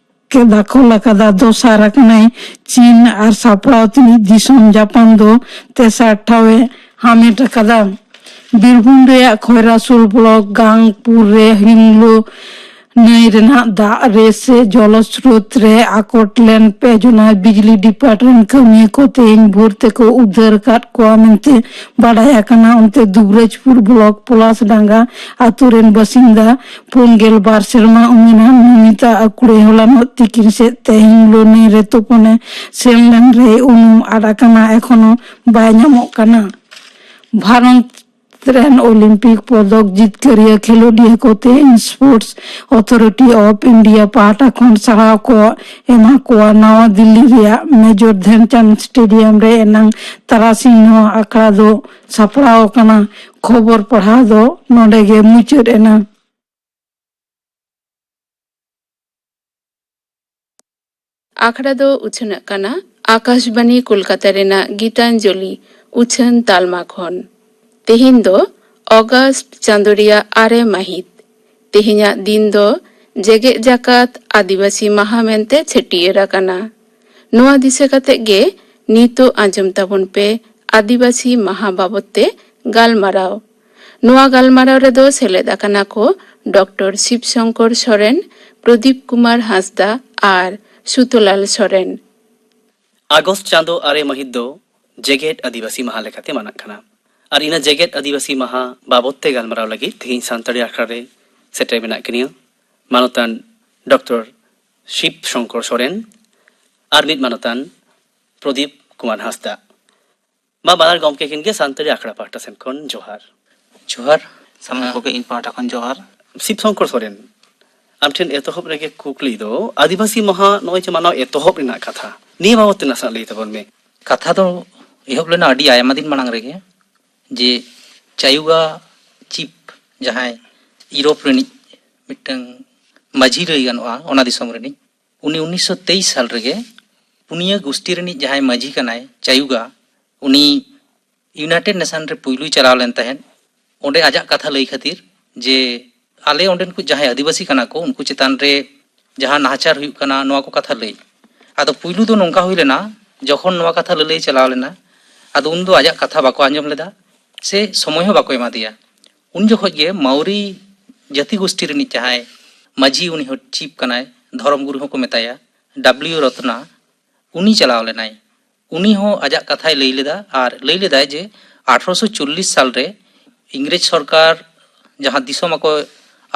ᱮ ᱫᱟᱠᱷᱚᱞ ᱟᱠᱟᱫᱟ᱾ ᱫᱚᱥᱟᱨ ᱟᱠᱟᱱᱟᱭ ᱪᱤᱱ ᱟᱨ ᱥᱟᱯᱲᱟᱣ ᱛᱤᱱᱤᱡ ᱫᱤᱥᱚᱢ ᱡᱟᱯᱟᱱ ᱫᱚ ᱛᱮᱥᱟᱨ ᱴᱷᱟᱶ ᱮ ᱦᱟᱢᱮᱴ ᱟᱠᱟᱫᱟ᱾ ᱵᱤᱨᱵᱷᱩᱢ ᱨᱮᱭᱟᱜ ᱠᱷᱚᱭᱨᱟᱥᱳᱞ ᱵᱞᱚᱠ ᱜᱟᱝᱯᱩᱨ ᱨᱮ ᱦᱤᱝᱞᱳ ᱱᱟᱹᱭ ᱨᱮᱱᱟᱜ ᱫᱟᱜ ᱨᱮ ᱥᱮ ᱡᱚᱞᱚᱥᱨᱳᱛ ᱨᱮ ᱟᱠᱚᱴ ᱞᱮᱱ ᱯᱮ ᱡᱚᱱᱟ ᱵᱤᱡᱽᱞᱤ ᱰᱤᱯᱟᱨᱴᱢᱮᱱᱴ ᱠᱟᱹᱢᱤᱭᱟᱹ ᱠᱚ ᱛᱮᱦᱮᱧ ᱵᱷᱳᱨ ᱛᱮᱠᱚ ᱩᱫᱽᱫᱷᱟᱹᱨ ᱟᱠᱟᱫ ᱠᱚᱣᱟ ᱢᱮᱱᱛᱮ ᱵᱟᱰᱟᱭ ᱟᱠᱟᱱᱟ᱾ ᱚᱱᱛᱮ ᱫᱩᱵᱨᱟᱡᱽᱯᱩᱨ ᱵᱞᱚᱠ ᱯᱚᱞᱟᱥᱰᱟᱸᱜᱟ ᱟᱛᱳ ᱨᱮᱱ ᱵᱟᱥᱤᱱᱫᱟ ᱯᱩᱱ ᱜᱮᱞ ᱵᱟᱨ ᱥᱮᱨᱢᱟ ᱩᱢᱮᱨᱟᱱ ᱱᱚᱢᱤᱛᱟ ᱟᱠᱩᱲᱮ ᱦᱚᱞᱟᱱᱚᱜ ᱛᱤᱠᱤᱱ ᱥᱮᱫ ᱛᱮᱦᱮᱧ ᱞᱳ ᱱᱟᱹᱭ ᱨᱮ ᱛᱩᱯᱩᱱᱮ ᱥᱮᱱ ᱞᱮᱱ ᱨᱮᱭ ᱩᱱᱩᱢ ᱟᱫ ᱟᱠᱟᱱᱟ, ᱮᱠᱷᱚᱱᱳ ᱵᱟᱭ ᱧᱟᱢᱚᱜ ᱠᱟᱱᱟ᱾ ᱵᱷᱟᱨᱚᱛ ᱨᱮᱱ ᱚᱞᱤᱢᱯᱤᱠ ᱯᱚᱫᱚᱠ ᱡᱤᱛᱠᱟᱹᱨᱤᱭᱟᱹ ᱠᱷᱮᱞᱳᱰᱤᱭᱟᱹ ᱠᱚ ᱛᱮᱦᱮᱧ ᱥᱯᱳᱨᱴᱥ ᱚᱛᱷᱚᱨᱤᱴᱤ ᱚᱯᱷ ᱤᱱᱰᱤᱭᱟ ᱯᱟᱦᱴᱟ ᱠᱷᱚᱱ ᱥᱟᱨᱦᱟᱣ ᱠᱚ ᱮᱢᱟ ᱠᱚᱣᱟ᱾ ᱱᱟᱣᱟ ᱫᱤᱞᱞᱤ ᱨᱮᱭᱟᱜ ᱢᱮᱡᱚᱨ ᱫᱷᱮᱱᱪᱟᱸᱫᱽ ᱥᱴᱮᱰᱤᱭᱟᱢ ᱨᱮ ᱮᱱᱟᱝ ᱛᱟᱨᱟᱥᱤᱧ ᱱᱚᱣᱟ ᱟᱠᱷᱲᱟ ᱫᱚ ᱥᱟᱯᱲᱟᱣ ᱟᱠᱟᱱᱟ᱾ ᱠᱷᱚᱵᱚᱨ ᱯᱟᱲᱦᱟᱣ ᱫᱚ ᱱᱚᱰᱮ ᱜᱮ ᱢᱩᱪᱟᱹᱫ ᱮᱱᱟ᱾ ᱟᱠᱷᱲᱟ ᱫᱚ ᱩᱪᱷᱟᱹᱱᱚᱜ ᱠᱟᱱᱟ ᱟᱠᱟᱥᱵᱟᱱᱤ ᱠᱳᱞᱠᱟᱛᱟ ᱨᱮᱱᱟᱜ ᱜᱤᱛᱟᱧᱡᱚᱞᱤ ᱩᱪᱷᱟᱹᱱ ᱛᱟᱞᱢᱟ ᱠᱷᱚᱱ᱾ ᱛᱮᱦᱮᱧ ᱫᱚ ᱚᱜᱟᱥᱴ ᱪᱟᱸᱫᱳ ᱨᱮᱭᱟᱜ ᱟᱨᱮ ᱢᱟᱹᱦᱤᱛ᱾ ᱛᱮᱦᱮᱧᱟᱜ ᱫᱤᱱ ᱫᱚ ᱡᱮᱜᱮᱛ ᱡᱟᱠᱟᱛ ᱟᱹᱫᱤᱵᱟᱹᱥᱤ ᱢᱟᱦᱟ ᱢᱮᱱᱛᱮ ᱪᱷᱟᱹᱴᱭᱟᱹᱨ ᱟᱠᱟᱱᱟ᱾ ᱱᱚᱣᱟ ᱫᱤᱥᱟᱹ ᱠᱟᱛᱮ ᱜᱮ ᱱᱤᱛᱚᱜ ᱟᱸᱡᱚᱢ ᱛᱟᱵᱚᱱ ᱯᱮ ᱟᱹᱫᱤᱵᱟᱹᱥᱤ ᱢᱟᱦᱟ ᱵᱟᱵᱚᱛ ᱛᱮ ᱜᱟᱞᱢᱟᱨᱟᱣ᱾ ᱱᱚᱣᱟ ᱜᱟᱞᱢᱟᱨᱟᱣ ᱨᱮᱫᱚ ᱥᱮᱞᱮᱫ ᱟᱠᱟᱱᱟ ᱠᱚ ᱰᱚᱠᱴᱚᱨ ᱥᱤᱵ ᱥᱚᱝᱠᱚᱨ ᱥᱚᱨᱮᱱ, ᱯᱨᱚᱫᱤᱯ ᱠᱩᱢᱟᱨ ᱦᱟᱸᱥᱫᱟ ᱟᱨ ᱥᱩᱛᱚᱞᱟᱞ ᱥᱚᱨᱮᱱ᱾ ᱟᱜᱚᱥᱴ ᱪᱟᱸᱫᱳ ᱟᱨᱮ ᱢᱟᱹᱦᱤᱛ ᱫᱚ ᱡᱮᱜᱮᱛ ᱟᱹᱫᱤᱵᱟᱹᱥᱤ ᱢᱟᱦᱟ ᱞᱮᱠᱟᱛᱮ ᱢᱟᱱᱟᱜ ᱠᱟᱱᱟ᱾ ᱟᱨ ᱤᱱᱟᱹ ᱡᱮᱜᱮᱛ ᱟᱹᱫᱤᱵᱟᱹᱥᱤ ᱢᱟᱦᱟ ᱵᱟᱵᱚᱛ ᱛᱮ ᱜᱟᱞᱢᱟᱨᱟᱣ ᱞᱟᱹᱜᱤᱫ ᱛᱮᱦᱮᱧ ᱥᱟᱱᱛᱟᱲᱤ ᱟᱠᱷᱲᱟ ᱨᱮ ᱥᱮᱴᱮᱨ ᱢᱮᱱᱟᱜ ᱠᱤᱱᱟ ᱢᱟᱱᱚᱛᱟᱱ ᱰᱚᱠᱴᱚᱨ ᱥᱤᱵ ᱥᱚᱝᱠᱚᱨ ᱥᱚᱨᱮᱱ ᱟᱨ ᱢᱤᱫ ᱢᱟᱱᱚᱛᱟᱱ ᱯᱨᱚᱫᱤᱯ ᱠᱩᱢᱟᱨ ᱦᱟᱸᱥᱫᱟ᱾ ᱢᱟ ᱵᱟᱱᱟᱨ ᱜᱚᱢᱠᱮ ᱠᱤᱱ ᱜᱮ ᱥᱟᱱᱛᱟᱲᱤ ᱟᱠᱷᱲᱟ ᱯᱟᱦᱴᱟ ᱥᱮᱱ ᱠᱷᱚᱱ ᱡᱚᱦᱟᱨ᱾ ᱡᱚᱦᱟᱨ᱾ ᱥᱟᱱᱟᱢ ᱠᱚᱜᱮ ᱤᱧ ᱯᱟᱦᱴᱟ ᱠᱷᱚᱱ ᱡᱚᱦᱟᱨ᱾ ᱥᱤᱵ ᱥᱚᱝᱠᱚᱨ ᱥᱚᱨᱮᱱ, ᱟᱢ ᱴᱷᱮᱱ ᱮᱛᱚᱦᱚᱵ ᱨᱮᱜᱮ ᱠᱩᱠᱞᱤ ᱫᱚ, ᱟᱹᱫᱤᱵᱟᱹᱥᱤ ᱢᱟᱦᱟ ᱱᱚᱜᱼᱚᱭ ᱡᱮ ᱢᱟᱱᱟᱣ ᱮᱛᱚᱦᱚᱵ ᱨᱮᱱᱟᱜ ᱠᱟᱛᱷᱟ, ᱱᱤᱭᱟᱹ ᱵᱟᱵᱚᱛ ᱛᱮ ᱱᱟᱥᱮᱱᱟᱜ ᱞᱟᱹᱭ ᱛᱟᱵᱚᱱ ᱢᱮ᱾ ᱠᱟᱛᱷᱟ ᱫᱚ ᱮᱦᱚᱵ ᱞᱮᱱᱟ ᱟᱹᱰᱤ ᱟᱭᱢᱟ ᱫᱤᱱ ᱢᱟᱲᱟᱝ ᱨᱮᱜᱮ, ᱡᱮ ᱪᱟᱭᱩᱜᱟ ᱪᱤᱯ, ᱡᱟᱦᱟᱸᱭ ᱤᱭᱩᱨᱳᱯ ᱨᱤᱱᱤᱡ ᱢᱤᱫᱴᱟᱝ ᱢᱟᱹᱡᱷᱤ ᱞᱟᱹᱭ ᱜᱟᱱᱚᱜᱼᱟ, ᱚᱱᱟ ᱫᱤᱥᱚᱢ ᱨᱤᱱᱤᱡ, ᱩᱱᱤ ᱩᱱᱤᱥᱥᱚ ᱛᱮᱭᱤᱥ ᱥᱟᱞ ᱨᱮᱜᱮ ᱯᱩᱱᱭᱟᱹ ᱜᱩᱥᱴᱤ ᱨᱤᱱᱤᱡ ᱡᱟᱦᱟᱸᱭ ᱢᱟᱹᱡᱷᱤ ᱠᱟᱱᱟᱭ ᱪᱟᱭᱩᱜᱟ, ᱩᱱᱤ ᱤᱭᱩᱱᱟᱭᱴᱮᱰ ᱱᱮᱥᱚᱱ ᱨᱮ ᱯᱩᱭᱞᱩᱭ ᱪᱟᱞᱟᱣ ᱞᱮᱱ ᱛᱟᱦᱮᱸᱫ᱾ ᱚᱸᱰᱮ ᱟᱡᱟᱜ ᱠᱟᱛᱷᱟ ᱞᱟᱹᱭ ᱠᱷᱟᱹᱛᱤᱨ ᱡᱮ ᱟᱞᱮ ᱚᱸᱰᱮᱱ ᱠᱚ ᱡᱟᱦᱟᱸᱭ ᱟᱹᱫᱤᱵᱟᱹᱥᱤ ᱠᱟᱱᱟ ᱠᱚ, ᱩᱱᱠᱩ ᱪᱮᱛᱟᱱ ᱨᱮ ᱡᱟᱦᱟᱸ ᱱᱟᱦᱟᱪᱟᱨ ᱦᱩᱭᱩᱜ ᱠᱟᱱᱟ, ᱱᱚᱣᱟ ᱠᱚ ᱠᱟᱛᱷᱟ ᱞᱟᱹᱭ᱾ ᱟᱫᱚ ᱯᱩᱭᱞᱩ ᱫᱚ ᱱᱚᱝᱠᱟ ᱦᱩᱭ ᱞᱮᱱᱟ, ᱡᱚᱠᱷᱚᱱ ᱱᱚᱣᱟ ᱠᱟᱛᱷᱟ ᱞᱟᱹᱞᱟᱹᱭ ᱪᱟᱞᱟᱣ ᱞᱮᱱᱟ, ᱟᱫᱚ ᱩᱱᱫᱚ ᱟᱡᱟᱜ ᱠᱟᱛᱷᱟ ᱵᱟᱠᱚ ᱟᱸᱡᱚᱢ ᱞᱮᱫᱟ ᱥᱮ ᱥᱚᱢᱚᱭ ᱦᱚᱸ ᱵᱟᱠᱚ ᱮᱢᱟ ᱫᱮᱭᱟ᱾ ᱩᱱ ᱡᱚᱠᱷᱚᱡ ᱜᱮ ᱢᱟᱣᱨᱤ ᱡᱟᱹᱛᱤ ᱜᱳᱥᱴᱤ ᱨᱤᱱᱤᱡ ᱡᱟᱦᱟᱸᱭ ᱢᱟᱹᱡᱷᱤ, ᱩᱱᱤ ᱦᱚᱸ ᱪᱤᱯ ᱠᱟᱱᱟᱭ, ᱫᱷᱚᱨᱚᱢ ᱜᱩᱨᱩ ᱦᱚᱸᱠᱚ ᱢᱮᱛᱟᱭᱟ, ᱰᱟᱵᱽᱞᱤᱭᱩ ᱨᱚᱛᱱᱟ, ᱩᱱᱤ ᱪᱟᱞᱟᱣ ᱞᱮᱱᱟᱭ᱾ ᱩᱱᱤ ᱦᱚᱸ ᱟᱡᱟᱜ ᱠᱟᱛᱷᱟᱭ ᱞᱟᱹᱭ ᱞᱮᱫᱟ ᱟᱨ ᱞᱟᱹᱭ ᱞᱮᱫᱟᱭ ᱡᱮ ᱟᱴᱷᱨᱚᱥᱚ ᱪᱚᱞᱞᱤᱥ ᱥᱟᱞ ᱨᱮ ᱤᱝᱨᱮᱡᱽ ᱥᱚᱨᱠᱟᱨ ᱡᱟᱦᱟᱸ ᱫᱤᱥᱚᱢ ᱟᱠᱚ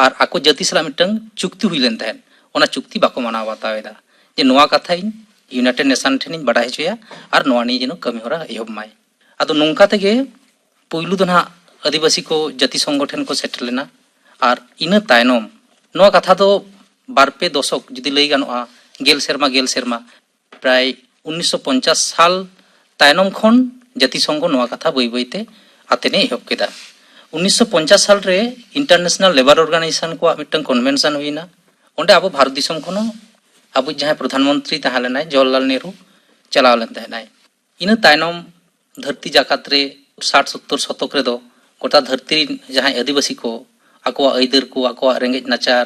ᱟᱨ ᱟᱠᱚ ᱡᱟᱹᱛᱤ ᱥᱟᱞᱟᱜ ᱢᱤᱫᱴᱟᱝ ᱪᱩᱠᱛᱤ ᱦᱩᱭ ᱞᱮᱱ ᱛᱟᱦᱮᱸᱫ, ᱚᱱᱟ ᱪᱩᱠᱛᱤ ᱵᱟᱠᱚ ᱢᱟᱱᱟᱣ ᱵᱟᱛᱟᱣ ᱮᱫᱟ, ᱡᱮ ᱱᱚᱣᱟ ᱠᱟᱛᱷᱟ ᱤᱧ ᱤᱭᱩᱱᱟᱭᱴᱮᱰ ᱱᱮᱥᱚᱱ ᱴᱷᱮᱱᱤᱧ ᱵᱟᱰᱟᱭ ᱦᱚᱪᱚᱭᱟ ᱟᱨ ᱱᱚᱣᱟ ᱱᱤᱭᱮ ᱡᱮᱱᱚ ᱠᱟᱹᱢᱤ ᱦᱚᱨᱟ ᱮᱦᱚᱵ ᱢᱟᱭ᱾ ᱟᱫᱚ ᱱᱚᱝᱠᱟ ᱛᱮᱜᱮ ᱯᱩᱭᱞᱩ ᱫᱚ ᱱᱟᱦᱟᱜ ᱟᱹᱫᱤᱵᱟᱹᱥᱤ ᱠᱚ ᱡᱟᱹᱛᱤ ᱥᱚᱝᱜᱚ ᱴᱷᱮᱱ ᱠᱚ ᱥᱮᱴᱮᱨ ᱞᱮᱱᱟ᱾ ᱟᱨ ᱤᱱᱟᱹ ᱛᱟᱭᱱᱚᱢ ᱱᱚᱣᱟ ᱠᱟᱛᱷᱟ ᱫᱚ ᱵᱟᱨ ᱯᱮ ᱫᱚᱥᱚᱠ, ᱡᱩᱫᱤ ᱞᱟᱹᱭ ᱜᱟᱱᱚᱜᱼᱟ, ᱜᱮᱞ ᱥᱮᱨᱢᱟ, ᱜᱮᱞ ᱥᱮᱨᱢᱟ, ᱯᱨᱟᱭ ᱩᱱᱤᱥᱥᱚ ᱯᱚᱧᱪᱟᱥ ᱥᱟᱞ ᱛᱟᱭᱱᱚᱢ ᱠᱷᱚᱱ ᱡᱟᱹᱛᱤ ᱥᱚᱝᱜᱷᱚ ᱱᱚᱣᱟ ᱠᱟᱛᱷᱟ ᱵᱟᱹᱭ ᱵᱟᱹᱭ ᱛᱮ ᱟᱛᱮᱱᱮ ᱮᱦᱚᱵ ᱠᱮᱫᱟ᱾ ᱩᱱᱤᱥᱥᱚ ᱯᱚᱧᱪᱟᱥ ᱥᱟᱞ ᱨᱮ ᱤᱱᱴᱟᱨᱱᱮᱥᱱᱟᱞ ᱞᱮᱵᱟᱨ ᱚᱨᱜᱟᱱᱟᱭᱡᱮᱥᱚᱱ ᱠᱚᱣᱟᱜ ᱢᱤᱫᱴᱟᱝ ᱠᱚᱱᱵᱷᱮᱱᱥᱚᱱ ᱦᱩᱭᱱᱟ᱾ ᱚᱸᱰᱮ ᱟᱵᱚ ᱵᱷᱟᱨᱚᱛ ᱫᱤᱥᱚᱢ ᱠᱷᱚᱱ ᱦᱚᱸ ᱟᱵᱚ ᱡᱟᱦᱟᱸᱭ ᱯᱨᱚᱫᱷᱟᱱ ᱢᱚᱱᱛᱨᱤ ᱛᱟᱦᱮᱸ ᱞᱮᱱᱟᱭ ᱡᱚᱣᱟᱦᱚᱨᱞᱟᱞ ᱱᱮᱦᱨᱩ, ᱪᱟᱞᱟᱣ ᱞᱮᱱ ᱛᱟᱦᱮᱸᱱᱟᱭ᱾ ᱤᱱᱟᱹ ᱛᱟᱭᱱᱚᱢ ᱫᱷᱟᱹᱨᱛᱤ ᱡᱟᱠᱟᱛ ᱨᱮ ᱥᱟᱴ ᱥᱳᱛᱛᱳᱨ ᱥᱚᱛᱚᱠ ᱨᱮᱫᱚ ᱜᱚᱴᱟ ᱫᱷᱟᱹᱨᱛᱤ ᱨᱮᱱ ᱡᱟᱦᱟᱸᱭ ᱟᱹᱫᱤᱵᱟᱹᱥᱤ ᱠᱚ ᱟᱠᱚᱣᱟᱜ ᱟᱹᱭᱫᱟᱹᱨ ᱠᱚ, ᱟᱠᱚᱣᱟᱜ ᱨᱮᱸᱜᱮᱡ ᱱᱟᱪᱟᱨ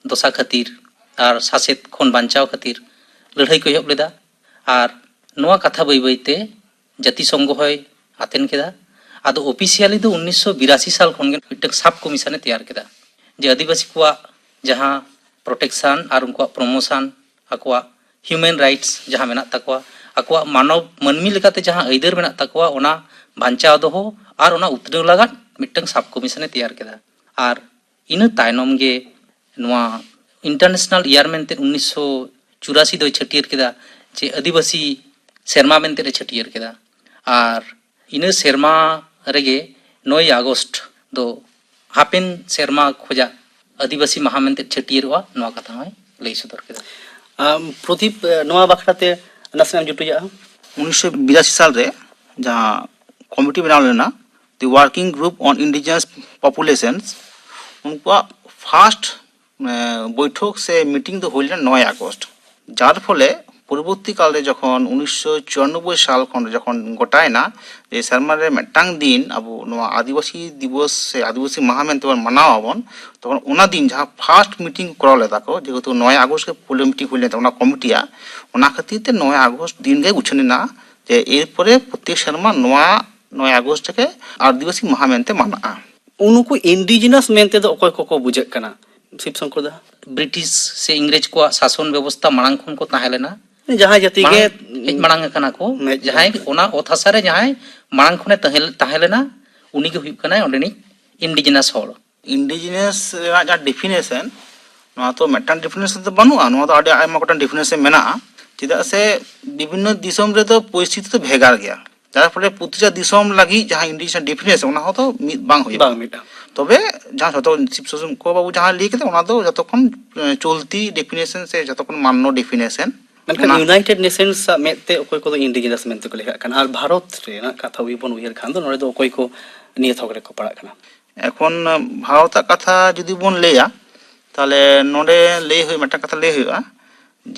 ᱫᱚᱥᱟ ᱠᱷᱟᱹᱛᱤᱨ ᱟᱨ ᱥᱟᱥᱮᱛ ᱠᱷᱚᱱ ᱵᱟᱧᱪᱟᱣ ᱠᱷᱟᱹᱛᱤᱨ ᱞᱟᱹᱲᱦᱟᱹᱭ ᱠᱚ ᱮᱦᱚᱵ ᱞᱮᱫᱟ᱾ ᱟᱨ ᱱᱚᱣᱟ ᱠᱟᱛᱷᱟ ᱵᱟᱹᱭ ᱵᱟᱹᱭ ᱛᱮ ᱡᱟᱹᱛᱤ ᱥᱚᱝᱜᱷᱚ ᱦᱚᱸᱭ ᱟᱛᱮᱱ ᱠᱮᱫᱟ᱾ ᱟᱫᱚ ᱚᱯᱷᱤᱥᱤᱭᱟᱞᱤ ᱫᱚ ᱩᱱᱤᱥᱥᱚ ᱵᱤᱨᱟᱥᱤ ᱥᱟᱞ ᱠᱷᱚᱱ ᱜᱮ ᱢᱤᱫᱴᱟᱝ ᱥᱟᱵ ᱠᱚᱢᱤᱥᱚᱱ ᱮ ᱛᱮᱭᱟᱨ ᱠᱮᱫᱟ, ᱡᱮ ᱟᱹᱫᱤᱵᱟᱹᱥᱤ ᱠᱚᱣᱟᱜ ᱡᱟᱦᱟᱸ ᱯᱨᱚᱴᱮᱠᱥᱚᱱ ᱟᱨ ᱩᱱᱠᱩᱣᱟᱜ ᱯᱨᱚᱢᱳᱥᱚᱱ, ᱟᱠᱚᱣᱟᱜ ᱦᱤᱭᱩᱢᱮᱱ ᱨᱟᱭᱤᱴᱥ ᱡᱟᱦᱟᱸ ᱢᱮᱱᱟᱜ ᱛᱟᱠᱚᱣᱟ, ᱟᱠᱚᱣᱟᱜ ᱢᱟᱱᱚᱵ, ᱢᱟᱹᱱᱢᱤ ᱞᱮᱠᱟᱛᱮ ᱡᱟᱦᱟᱸ ᱟᱹᱭᱫᱟᱹᱨ ᱢᱮᱱᱟᱜ ᱛᱟᱠᱚᱣᱟ, ᱚᱱᱟ ᱵᱟᱧᱪᱟᱣ ᱫᱚᱦᱚ ᱟᱨ ᱚᱱᱟ ᱩᱛᱱᱟᱹᱣ ᱞᱟᱜᱟᱫ ᱢᱤᱫᱴᱟᱝ ᱥᱟᱵ ᱠᱚᱢᱤᱥᱚᱱ ᱮ ᱛᱮᱭᱟᱨ ᱠᱮᱫᱟ᱾ ᱟᱨ ᱤᱱᱟᱹ ᱛᱟᱭᱱᱚᱢ ᱜᱮ ᱱᱚᱣᱟ ᱤᱱᱴᱟᱨᱱᱮᱥᱱᱟᱞ ᱤᱭᱟᱨ ᱢᱮᱱᱛᱮ ᱩᱱᱤᱥᱥᱚ ᱪᱩᱨᱟᱥᱤ ᱫᱚᱭ ᱪᱷᱟᱹᱴᱭᱟᱹᱨ ᱠᱮᱫᱟ, ᱡᱮ ᱟᱹᱫᱤᱵᱟᱹᱥᱤ ᱥᱮᱨᱢᱟ ᱢᱮᱱᱛᱮ ᱮ ᱪᱷᱟᱹᱴᱭᱟᱹᱨ ᱠᱮᱫᱟ᱾ ᱟᱨ ᱤᱱᱟᱹ ᱥᱮᱨᱢᱟ ᱨᱮᱜᱮ ᱱᱚᱭ ᱟᱜᱚᱥᱴ ᱫᱚ ᱦᱟᱯᱮᱱ ᱥᱮᱨᱢᱟ ᱠᱷᱚᱡᱟᱜ ᱟᱹᱫᱤᱵᱟᱹᱥᱤ ᱢᱟᱦᱟ ᱢᱮᱱᱛᱮ ᱪᱷᱟᱹᱴᱭᱟᱹᱨᱚᱜᱼᱟ, ᱱᱚᱣᱟ ᱠᱟᱛᱷᱟ ᱦᱚᱸᱭ ᱞᱟᱹᱭ ᱥᱚᱫᱚᱨ ᱠᱮᱫᱟ᱾ ᱟᱢ, ᱯᱨᱚᱫᱤᱯ, ᱱᱚᱣᱟ ᱵᱟᱠᱷᱨᱟ ᱛᱮ ᱱᱟᱥᱮᱱᱟᱜ ᱮᱢ ᱡᱩᱴᱩᱡᱟᱜᱼᱟ? ᱩᱱᱤᱥᱥᱚ ᱵᱤᱨᱟᱥᱤ ᱥᱟᱞ ᱨᱮ ᱡᱟᱦᱟᱸ ᱠᱚᱢᱤᱴᱤ ᱵᱮᱱᱟᱣ ᱞᱮᱱᱟ, The Working Group on Indigenous Populations, ᱩᱱᱠᱩᱣᱟᱜ ᱯᱷᱟᱥᱴ ᱵᱳᱭᱴᱷᱚᱠ ᱥᱮ ᱢᱤᱴᱤᱝ ᱫᱚ ᱦᱩᱭ ᱞᱮᱱᱟ ᱱᱚᱭ ᱟᱜᱚᱥᱴ᱾ ᱡᱟᱨ ᱯᱷᱚᱞᱮ ᱯᱚᱨᱚᱵᱚᱨᱛᱤ ᱠᱟᱞ ᱨᱮ ᱡᱚᱠᱷᱚᱱ ᱩᱱᱤᱥᱥᱚ ᱪᱩᱨᱟᱱᱚᱵᱵᱳᱭ ᱥᱟᱞ ᱠᱷᱚᱱ ᱡᱚᱠᱷᱚᱱ ᱜᱚᱴᱟᱭᱮᱱᱟ ᱡᱮ ᱥᱮᱨᱢᱟ ᱨᱮ ᱢᱤᱫᱴᱟᱝ ᱫᱤᱱ ᱟᱵᱚ ᱱᱚᱣᱟ ᱟᱹᱫᱤᱵᱟᱹᱥᱤ ᱫᱤᱵᱚᱥ ᱥᱮ ᱟᱹᱫᱤᱵᱟᱹᱥᱤ ᱢᱟᱦᱟ ᱢᱮᱱᱛᱮ ᱵᱚᱱ ᱢᱟᱱᱟᱣ ᱟᱵᱚᱱ, ᱛᱚᱠᱷᱚᱱ ᱚᱱᱟ ᱫᱤᱱ ᱡᱟᱦᱟᱸ ᱯᱷᱟᱥᱴ ᱢᱤᱴᱤᱝ ᱠᱚᱨᱟᱣ ᱞᱮᱫᱟ ᱠᱚ, ᱡᱮᱦᱮᱛᱩ ᱱᱚᱭ ᱟᱜᱚᱥᱴ ᱜᱮ ᱯᱳᱭᱞᱳ ᱢᱤᱴᱤᱝ ᱦᱩᱭ ᱞᱮᱱ ᱛᱟᱵᱚᱱᱟ ᱠᱚᱢᱤᱴᱤᱭᱟᱜ, ᱚᱱᱟ ᱠᱷᱟᱹᱛᱤᱨ ᱛᱮ ᱱᱚᱭ ᱟᱜᱚᱥᱴ ᱫᱤᱱ ᱜᱮ ᱩᱪᱷᱟᱹᱱ ᱮᱱᱟ ᱡᱮ ᱮᱨᱯᱚᱨᱮ ᱯᱨᱚᱛᱮᱠ ᱥᱮᱨᱢᱟ ᱱᱚᱣᱟ ᱱᱚᱭ ᱟᱜᱚᱥᱴ ᱨᱮᱜᱮ ᱟᱹᱫᱤᱵᱟᱹᱥᱤ ᱢᱟᱦᱟ ᱢᱮᱱᱛᱮ ᱢᱟᱱᱟᱜᱼᱟ᱾ ᱩᱱᱠᱩ ᱤᱱᱰᱤᱡᱤᱱᱟᱥ ᱢᱮᱱᱛᱮ ᱫᱚ ᱚᱠᱚᱭ ᱠᱚᱠᱚ ᱵᱩᱡᱷᱟᱹᱜ ᱠᱟᱱᱟ? ᱥᱤᱵ ᱥᱚᱝᱠᱚᱨ ᱫᱟ? ᱵᱨᱤᱴᱤᱥ ᱥᱮ ᱤᱝᱨᱮᱡᱽ ᱠᱚᱣᱟᱜ ᱥᱟᱥᱚᱱ ᱵᱮᱵᱚᱥᱛᱟ ᱢᱟᱲᱟᱝ ᱠᱷᱚᱱ ᱠᱚ ᱛᱟᱦᱮᱸ ᱞᱮᱱᱟ᱾ ᱡᱟᱦᱟᱸᱭ ᱡᱟᱹᱛᱤ ᱜᱮ ᱢᱟᱲᱟᱝ ᱦᱮᱡ ᱢᱟᱲᱟᱝ ᱟᱠᱟᱱᱟ ᱠᱚ, ᱦᱮᱡ ᱡᱟᱦᱟᱸᱭ ᱟᱠᱟᱱᱟ᱾ ᱚᱱᱟ ᱚᱛ ᱦᱟᱥᱟ ᱨᱮ ᱡᱟᱦᱟᱸᱭ ᱢᱟᱲᱟᱝ ᱠᱷᱚᱱᱮ ᱛᱟᱦᱮᱸ ᱛᱟᱦᱮᱸ ᱞᱮᱱᱟ, ᱩᱱᱤ ᱜᱮ ᱦᱩᱭᱩᱜ ᱠᱟᱱᱟᱭ ᱚᱸᱰᱮᱱᱤᱡ ᱤᱱᱰᱤᱡᱤᱱᱟᱥ ᱦᱚᱲ᱾ ᱤᱱᱰᱤᱡᱤᱱᱟᱥ ᱨᱮᱱᱟᱜ ᱡᱟᱦᱟᱸ ᱰᱤᱯᱷᱤᱱᱮᱥᱚᱱ, ᱱᱚᱣᱟ ᱛᱚ ᱢᱤᱫᱴᱟᱝ ᱰᱤᱯᱷᱤᱱᱮᱥᱚᱱ ᱫᱚ ᱵᱟᱹᱱᱩᱜᱼᱟ, ᱱᱚᱣᱟ ᱫᱚ ᱟᱹᱰᱤ ᱟᱭᱢᱟ ᱜᱚᱴᱟᱝ ᱰᱤᱯᱷᱤᱱᱮᱥᱚᱱ ᱢᱮᱱᱟᱜᱼᱟ᱾ ᱪᱮᱫᱟᱜ ᱥᱮ ᱵᱤᱵᱷᱤᱱᱱᱚ ᱫᱤᱥᱚᱢ ᱨᱮᱫᱚ ᱯᱚᱨᱤᱥᱛᱷᱤᱛᱤ ᱫᱚ ᱵᱷᱮᱜᱟᱨ ᱜᱮᱭᱟ, ᱡᱟᱨ ᱯᱷᱚᱞᱮ ᱯᱨᱚᱛᱤᱴᱟ ᱫᱤᱥᱚᱢ ᱞᱟᱹᱜᱤᱫ ᱡᱟᱦᱟᱸ ᱤᱱᱰᱤᱡᱤᱱᱟᱥ ᱰᱤᱯᱷᱤᱱᱮᱥᱚᱱ, ᱚᱱᱟ ᱦᱚᱸᱛᱚ ᱢᱤᱫ ᱵᱟᱝ ᱦᱩᱭᱩᱜᱼᱟ᱾ ᱵᱟᱝ ᱢᱤᱫ ᱵᱟᱝ᱾ ᱛᱚᱵᱮ ᱡᱟᱦᱟᱸ ᱡᱷᱚᱛᱚ ᱥᱤᱵ ᱥᱚᱝᱠᱚᱨ ᱵᱟᱵᱩ ᱡᱟᱦᱟᱸ ᱞᱟᱹᱭ ᱠᱮᱫᱟ, ᱚᱱᱟ ᱫᱚ ᱡᱷᱚᱛᱚ ᱠᱷᱚᱱ ᱮ, ᱪᱚᱞᱛᱤ ᱰᱤᱯᱷᱤᱱᱮᱥᱚᱱ ᱥᱮ ᱡᱷᱚᱛᱚ ᱠᱷᱚᱱ ᱢᱟᱱᱱᱚ ᱰᱤᱯᱷᱤᱱᱮᱥᱚᱱ᱾ ᱢᱮᱱᱠᱷᱟᱱ ᱚᱱᱟ ᱤᱭᱩᱱᱟᱭᱴᱮᱰ ᱱᱮᱥᱚᱱᱥ ᱟᱜ ᱢᱮᱫ ᱛᱮ ᱚᱠᱚᱭ ᱠᱚᱫᱚ ᱤᱱᱰᱤᱡᱤᱱᱟᱥ ᱢᱮᱱᱛᱮ ᱠᱚ ᱞᱮᱠᱷᱟᱜ ᱠᱟᱱᱟ, ᱟᱨ ᱵᱷᱟᱨᱚᱛ ᱨᱮᱱᱟᱜ ᱠᱟᱛᱷᱟ ᱵᱚᱱ ᱩᱭᱦᱟᱹᱨ ᱠᱷᱟᱱ ᱫᱚ ᱱᱚᱰᱮ ᱫᱚ ᱚᱠᱚᱭ ᱠᱚ ᱱᱤᱭᱟᱹ ᱛᱷᱚᱠ ᱨᱮᱠᱚ ᱯᱟᱲᱟᱜ ᱠᱟᱱᱟ? ᱮᱠᱷᱚᱱ ᱵᱷᱟᱨᱚᱛᱟᱜ ᱠᱟᱛᱷᱟ ᱡᱩᱫᱤ ᱵᱚᱱ ᱞᱟᱹᱭᱟ, ᱛᱟᱦᱚᱞᱮ ᱱᱚᱰᱮ ᱞᱟᱹᱭ ᱦᱩᱭ, ᱢᱤᱫᱴᱟᱝ ᱠᱟᱛᱷᱟ ᱞᱟᱹᱭ ᱦᱩᱭᱩᱜᱼᱟ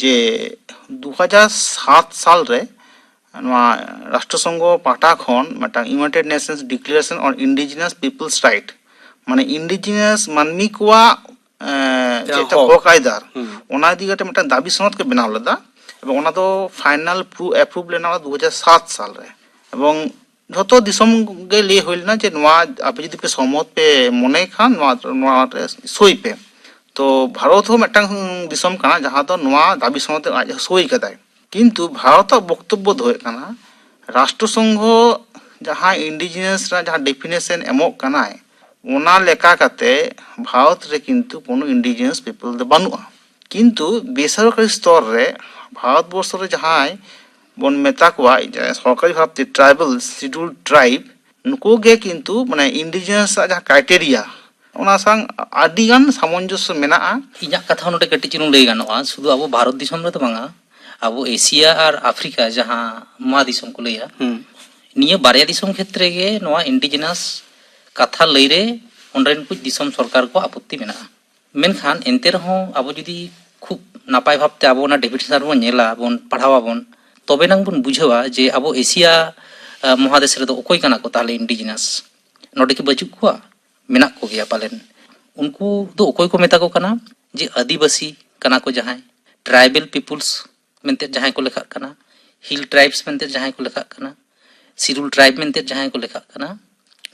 ᱡᱮ ᱫᱩ ᱦᱟᱡᱟᱨ ᱥᱟᱛ ᱥᱟᱞ ᱨᱮ ᱱᱚᱣᱟ ᱨᱟᱥᱴᱨᱚ ᱥᱚᱝᱜᱷᱚ ᱯᱟᱦᱴᱟ ᱠᱷᱚᱱ ᱢᱤᱫᱴᱟᱝ United Nations Declaration on Indigenous People's Right, ᱢᱟᱱᱮ ᱤᱱᱰᱤᱡᱤᱱᱟᱥ ᱢᱟᱹᱱᱢᱤ ᱠᱚᱣᱟᱜ ᱮᱸ, ᱡᱟᱦᱟᱸ ᱪᱮᱫ ᱦᱚᱠ᱾ ᱦᱚᱠ ᱟᱭᱫᱟᱨ, ᱦᱩᱸ᱾ ᱚᱱᱟ ᱤᱫᱤ ᱠᱟᱛᱮ ᱢᱤᱫᱴᱟᱝ ᱫᱟᱵᱤ ᱥᱚᱱᱚᱫ ᱠᱚ ᱵᱮᱱᱟᱣ ᱞᱮᱫᱟ, ᱮᱵᱚᱝ ᱚᱱᱟ ᱫᱚ ᱯᱷᱟᱭᱱᱟᱞ ᱯᱨᱩ ᱮᱯᱨᱩᱵᱷ ᱞᱮᱱᱟ ᱫᱩ ᱦᱟᱡᱟᱨ ᱥᱟᱛ ᱥᱟᱞ ᱨᱮ᱾ ᱮᱵᱚᱝ ᱡᱷᱚᱛᱚ ᱫᱤᱥᱚᱢ ᱜᱮ ᱞᱟᱹᱭ ᱦᱩᱭ ᱞᱮᱱᱟ ᱡᱮ ᱱᱚᱣᱟ ᱟᱯᱮ ᱡᱩᱫᱤ ᱯᱮ ᱥᱚᱦᱚᱢᱚᱛ ᱯᱮ ᱢᱚᱱᱮ ᱠᱷᱟᱱ ᱱᱚᱣᱟ, ᱱᱚᱣᱟ ᱨᱮ ᱥᱳᱭ ᱯᱮ᱾ ᱛᱚ ᱵᱷᱟᱨᱚᱛ ᱦᱚᱸ ᱢᱤᱫᱴᱟᱝ ᱫᱤᱥᱚᱢ ᱠᱟᱱᱟ ᱡᱟᱦᱟᱸ ᱫᱚ ᱱᱚᱣᱟ ᱫᱟᱵᱤ ᱥᱚᱱᱚᱫ ᱨᱮ ᱟᱡ ᱥᱳᱭ ᱠᱟᱫᱟᱭ᱾ ᱠᱤᱱᱛᱩ ᱵᱷᱟᱨᱚᱛᱟᱜ ᱵᱚᱠᱛᱚᱵᱵᱚ ᱫᱚ ᱦᱩᱭᱩᱜ ᱠᱟᱱᱟ, ᱨᱟᱥᱴᱨᱚ ᱥᱚᱝᱜᱷᱚ ᱡᱟᱦᱟᱸ ᱤᱱᱰᱤᱡᱤᱱᱟᱥ ᱨᱮᱱᱟᱜ ᱡᱟᱦᱟᱸ ᱰᱮᱯᱷᱤᱱᱮᱥᱚᱱ ᱮᱢᱚᱜ ᱠᱟᱱᱟᱭ, ᱚᱱᱟ ᱞᱮᱠᱟ ᱠᱟᱛᱮ ᱵᱷᱟᱨᱚᱛ ᱨᱮ ᱠᱤᱱᱛᱩ ᱠᱳᱱᱳ ᱤᱱᱰᱤᱡᱤᱱᱟᱥ ᱯᱤᱯᱚᱞ ᱫᱚ ᱵᱟᱹᱱᱩᱜᱼᱟ᱾ ᱠᱤᱱᱛᱩ ᱵᱮᱥᱚᱨᱠᱟᱨᱤ ᱥᱛᱚᱨ ᱨᱮ ᱵᱷᱟᱨᱚᱛ ᱵᱚᱨᱥᱚ ᱨᱮ ᱡᱟᱦᱟᱸᱭ ᱵᱚᱱ ᱢᱮᱛᱟ ᱠᱚᱣᱟ ᱥᱚᱨᱠᱟᱨᱤ ᱵᱷᱟᱵᱽᱛᱮ ᱴᱨᱟᱭᱵᱟᱞ, ᱥᱤᱰᱩᱞ ᱴᱨᱟᱭᱤᱵ, ᱱᱩᱠᱩ ᱜᱮ ᱠᱤᱱᱛᱩ ᱢᱟᱱᱮ ᱤᱱᱰᱤᱡᱤᱱᱟᱥ ᱟᱜ ᱡᱟᱦᱟᱸ ᱠᱨᱟᱭᱴᱮᱨᱤᱭᱟ, ᱚᱱᱟ ᱥᱟᱶ ᱟᱹᱰᱤ ᱜᱟᱱ ᱥᱟᱢᱚᱧᱡᱚᱥᱥᱚ ᱢᱮᱱᱟᱜᱼᱟ᱾ ᱤᱧᱟᱹᱜ ᱠᱟᱛᱷᱟ ᱦᱚᱸ ᱱᱚᱰᱮ ᱠᱟᱹᱴᱤᱡ ᱪᱩᱞᱩᱝ ᱞᱟᱹᱭ ᱜᱟᱱᱚᱜᱼᱟ, ᱥᱩᱫᱷᱩ ᱟᱵᱚ ᱵᱷᱟᱨᱚᱛ ᱫᱤᱥᱚᱢ ᱨᱮᱫᱚ ᱵᱟᱝᱟ, ᱟᱵᱚ ᱮᱥᱤᱭᱟ ᱟᱨ ᱟᱯᱷᱨᱤᱠᱟ ᱡᱟᱦᱟᱸ ᱢᱚᱦᱟ ᱫᱤᱥᱚᱢ ᱠᱚ ᱞᱟᱹᱭᱟ, ᱦᱩᱸ᱾ ᱱᱤᱭᱟᱹ ᱵᱟᱨᱭᱟ ᱫᱤᱥᱚᱢ ᱠᱷᱮᱛᱨᱮ ᱜᱮ ᱱᱚᱣᱟ ᱤᱱᱰᱤᱡᱤᱱᱟᱥ ᱠᱟᱛᱷᱟ ᱞᱟᱹᱭ ᱨᱮ ᱚᱸᱰᱮᱱ ᱠᱚ ᱫᱤᱥᱚᱢ ᱥᱚᱨᱠᱟᱨ ᱠᱚ ᱟᱯᱚᱛᱛᱤ ᱢᱮᱱᱟᱜᱼᱟ᱾ ᱢᱮᱱᱠᱷᱟᱱ ᱮᱱᱛᱮ ᱨᱮᱦᱚᱸ ᱟᱵᱚ ᱡᱩᱫᱤ ᱠᱷᱩᱵ ᱱᱟᱯᱟᱭ ᱵᱷᱟᱵᱽᱛᱮ ᱟᱵᱚ ᱚᱱᱟ ᱰᱮᱯᱷᱤᱱᱮᱥᱚᱱ ᱵᱚᱱ ᱧᱮᱞᱟ, ᱵᱚᱱ ᱯᱟᱲᱦᱟᱣ ᱟᱵᱚᱱ, ᱛᱚᱵᱮ ᱱᱟᱝ ᱵᱚᱱ ᱵᱩᱡᱷᱟᱹᱣᱟ ᱡᱮ ᱟᱵᱚ ᱮᱥᱤᱭᱟ, ᱟᱸ, ᱢᱚᱦᱟᱫᱮᱥ ᱨᱮᱫᱚ ᱚᱠᱚᱭ ᱠᱟᱱᱟ ᱠᱚ ᱛᱟᱦᱚᱞᱮ ᱤᱱᱰᱤᱡᱤᱱᱟᱥ? ᱱᱚᱰᱮ ᱠᱤ ᱵᱟᱹᱪᱩᱜ ᱠᱚᱣᱟ? ᱢᱮᱱᱟᱜ ᱠᱚᱜᱮᱭᱟ ᱯᱟᱞᱮᱱ᱾ ᱩᱱᱠᱩ ᱫᱚ ᱚᱠᱚᱭ ᱠᱚ ᱢᱮᱛᱟ ᱠᱚ ᱠᱟᱱᱟ? ᱡᱮ ᱟᱹᱫᱤᱵᱟᱹᱥᱤ ᱠᱟᱱᱟ ᱠᱚ ᱡᱟᱦᱟᱸᱭ, ᱴᱨᱟᱭᱵᱮᱞ ᱯᱤᱯᱩᱞᱥ ᱢᱮᱱᱛᱮ ᱡᱟᱦᱟᱸᱭ ᱠᱚ ᱞᱮᱠᱷᱟᱜ ᱠᱟᱱᱟ, ᱦᱤᱞ ᱴᱨᱟᱭᱤᱵᱥ ᱢᱮᱱᱛᱮ ᱡᱟᱦᱟᱸᱭ ᱠᱚ ᱞᱮᱠᱷᱟᱜ ᱠᱟᱱᱟ, ᱥᱤᱰᱩᱞ ᱴᱨᱟᱭᱤᱵ ᱢᱮᱱᱛᱮ ᱡᱟᱦᱟᱸᱭ ᱠᱚ ᱞᱮᱠᱷᱟᱜ ᱠᱟᱱᱟ,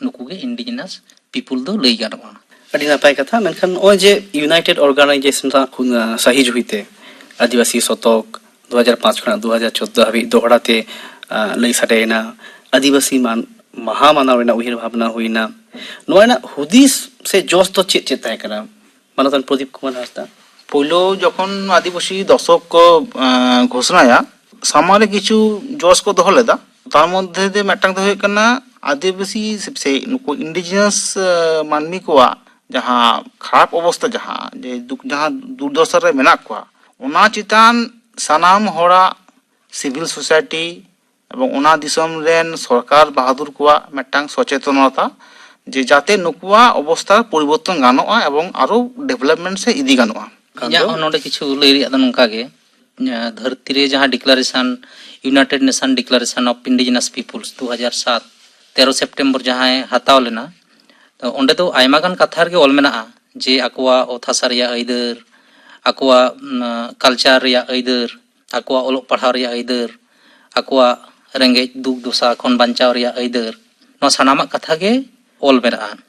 ᱱᱩᱠᱩ ᱜᱮ ᱤᱱᱰᱤᱡᱤᱱᱟᱥ ᱯᱤᱯᱩᱞ ᱫᱚ ᱞᱟᱹᱭ ᱜᱟᱱᱚᱜᱼᱟ᱾ ᱟᱹᱰᱤ ᱱᱟᱯᱟᱭ ᱠᱟᱛᱷᱟ᱾ ᱢᱮᱱᱠᱷᱟᱱ ᱱᱚᱜᱼᱚᱭ ᱡᱮ ᱤᱭᱩᱱᱟᱭᱴᱮᱰ ᱚᱨᱜᱟᱱᱟᱭᱡᱮᱥᱚᱱ ᱨᱮᱱᱟᱜ ᱠᱷᱩᱱ-, ᱟᱸ, ᱥᱟᱹᱦᱤ ᱡᱩᱦᱤᱛᱮ ᱟᱹᱫᱤᱵᱟᱹᱥᱤ ᱥᱚᱛᱚᱠ ᱫᱩ ᱦᱟᱡᱟᱨ ᱯᱟᱸᱪ ᱠᱷᱚᱱᱟᱜ ᱫᱩ ᱦᱟᱡᱟᱨ ᱪᱳᱫᱽᱫᱳ ᱦᱟᱹᱵᱤᱡ ᱫᱚᱦᱲᱟ ᱛᱮ, ᱟᱸ, ᱞᱟᱹᱭ ᱥᱟᱰᱮᱭᱮᱱᱟ, ᱟᱹᱫᱤᱵᱟᱹᱥᱤ ᱢᱟᱱ-, ᱢᱟᱦᱟ ᱢᱟᱱᱟᱣ ᱨᱮᱱᱟᱜ ᱩᱭᱦᱟᱹᱨ ᱵᱷᱟᱵᱽᱱᱟ ᱦᱩᱭᱱᱟ, ᱱᱚᱣᱟ ᱨᱮᱱᱟᱜ ᱦᱩᱫᱤᱥ ᱥᱮ ᱡᱚᱥ ᱫᱚ ᱪᱮᱫ ᱪᱮᱫ ᱛᱟᱦᱮᱸ ᱠᱟᱱᱟ? ᱢᱟᱱᱚᱛᱟᱱ ᱯᱨᱚᱫᱤᱯ ᱠᱩᱢᱟᱨ ᱦᱟᱸᱥᱫᱟ᱾ ᱯᱳᱭᱞᱳ ᱡᱚᱠᱷᱚᱱ ᱟᱹᱫᱤᱵᱟᱹᱥᱤ ᱫᱚᱥᱚᱠ ᱠᱚ, ᱮᱸ, ᱜᱷᱳᱥᱚᱱᱟᱭᱟ, ᱥᱟᱢᱟᱝ ᱨᱮ ᱠᱤᱪᱷᱩ ᱡᱚᱥ ᱠᱚ ᱫᱚᱦᱚ ᱞᱮᱫᱟ᱾ ᱛᱟᱨ ᱢᱚᱫᱽᱫᱷᱮ ᱫᱚ ᱢᱤᱫᱴᱟᱝ ᱫᱚ ᱦᱩᱭᱩᱜ ᱠᱟᱱᱟ ᱟᱹᱫᱤᱵᱟᱹᱥᱤ ᱥᱮ, ᱥᱮ ᱱᱩᱠᱩ ᱤᱱᱰᱤᱡᱤᱱᱟᱥ, ᱮᱸ, ᱢᱟᱹᱱᱢᱤ ᱠᱚᱣᱟᱜ ᱡᱟᱦᱟᱸ ᱠᱷᱟᱨᱟᱯ ᱚᱵᱚᱥᱛᱟ, ᱡᱟᱦᱟᱸ ᱡᱮ ᱫᱩᱠ, ᱡᱟᱦᱟᱸ ᱫᱩᱨᱫᱚᱥᱟ ᱨᱮ ᱢᱮᱱᱟᱜ ᱠᱚᱣᱟ, ᱚᱱᱟ ᱪᱮᱛᱟᱱ ᱥᱟᱱᱟᱢ ᱦᱚᱲᱟᱜ, ᱥᱤᱵᱷᱤᱞ ᱥᱳᱥᱟᱭᱴᱤ ᱮᱵᱚᱝ ᱚᱱᱟ ᱫᱤᱥᱚᱢ ᱨᱮᱱ ᱥᱚᱨᱠᱟᱨ ᱵᱟᱦᱟᱫᱩᱨ ᱠᱚᱣᱟᱜ ᱢᱤᱫᱴᱟᱝ ᱥᱚᱪᱮᱛᱚᱱᱚᱛᱟ, ᱡᱮ ᱡᱟᱛᱮ ᱱᱩᱠᱩᱣᱟᱜ ᱚᱵᱚᱥᱛᱟ ᱯᱚᱨᱤᱵᱚᱨᱛᱚᱱ ᱜᱟᱱᱚᱜᱼᱟ ᱮᱵᱚᱝ ᱟᱨᱚ ᱰᱮᱵᱷᱞᱚᱯᱢᱮᱱᱴ ᱥᱮᱫ ᱤᱫᱤ ᱜᱟᱱᱚᱜᱼᱟ᱾ ᱤᱧᱟᱹᱜ ᱦᱚᱸ ᱱᱚᱰᱮ ᱠᱤᱪᱷᱩ ᱞᱟᱹᱭ ᱨᱮᱭᱟᱜ ᱫᱚ ᱱᱚᱝᱠᱟ ᱜᱮ, ᱮᱸ, ᱫᱷᱟᱹᱨᱛᱤ ᱨᱮ ᱡᱟᱦᱟᱸ declaration, United Nations declaration of indigenous peoples ᱫᱩ ᱦᱟᱡᱟᱨ ᱥᱟᱛ, ᱛᱮᱨᱚ ᱥᱮᱯᱴᱮᱢᱵᱚᱨ ᱡᱟᱦᱟᱸᱭ ᱦᱟᱛᱟᱣ ᱞᱮᱱᱟ, ᱛᱚ ᱚᱸᱰᱮ ᱫᱚ ᱟᱭᱢᱟ ᱜᱟᱱ ᱠᱟᱛᱷᱟ ᱨᱮᱜᱮ ᱚᱞ ᱢᱮᱱᱟᱜᱼᱟ ᱡᱮ ᱟᱠᱚᱣᱟᱜ ᱚᱛ ᱦᱟᱥᱟ ᱨᱮᱭᱟᱜ ᱟᱹᱭᱫᱟᱹᱨ, ᱟᱠᱚᱣᱟᱜ, ᱩᱢ, ᱠᱟᱞᱪᱟᱨ ᱨᱮᱭᱟᱜ ᱟᱹᱭᱫᱟᱹᱨ, ᱟᱠᱚᱣᱟᱜ ᱚᱞᱚᱜ ᱯᱟᱲᱦᱟᱣ ᱨᱮᱭᱟᱜ ᱟᱹᱭᱫᱟᱹᱨ, ᱟᱠᱚᱣᱟᱜ ᱨᱮᱸᱜᱮᱡ ᱫᱩᱠ ᱫᱚᱥᱟ ᱠᱷᱚᱱ ᱵᱟᱧᱪᱟᱣ ᱨᱮᱭᱟᱜ ᱟᱹᱭᱫᱟᱹᱨ, ᱱᱚᱣᱟ ᱥᱟᱱᱟᱢᱟᱜ ᱠᱟᱛᱷᱟ ᱜᱮ ᱚᱞ ᱢᱮᱱᱟᱜᱼᱟ᱾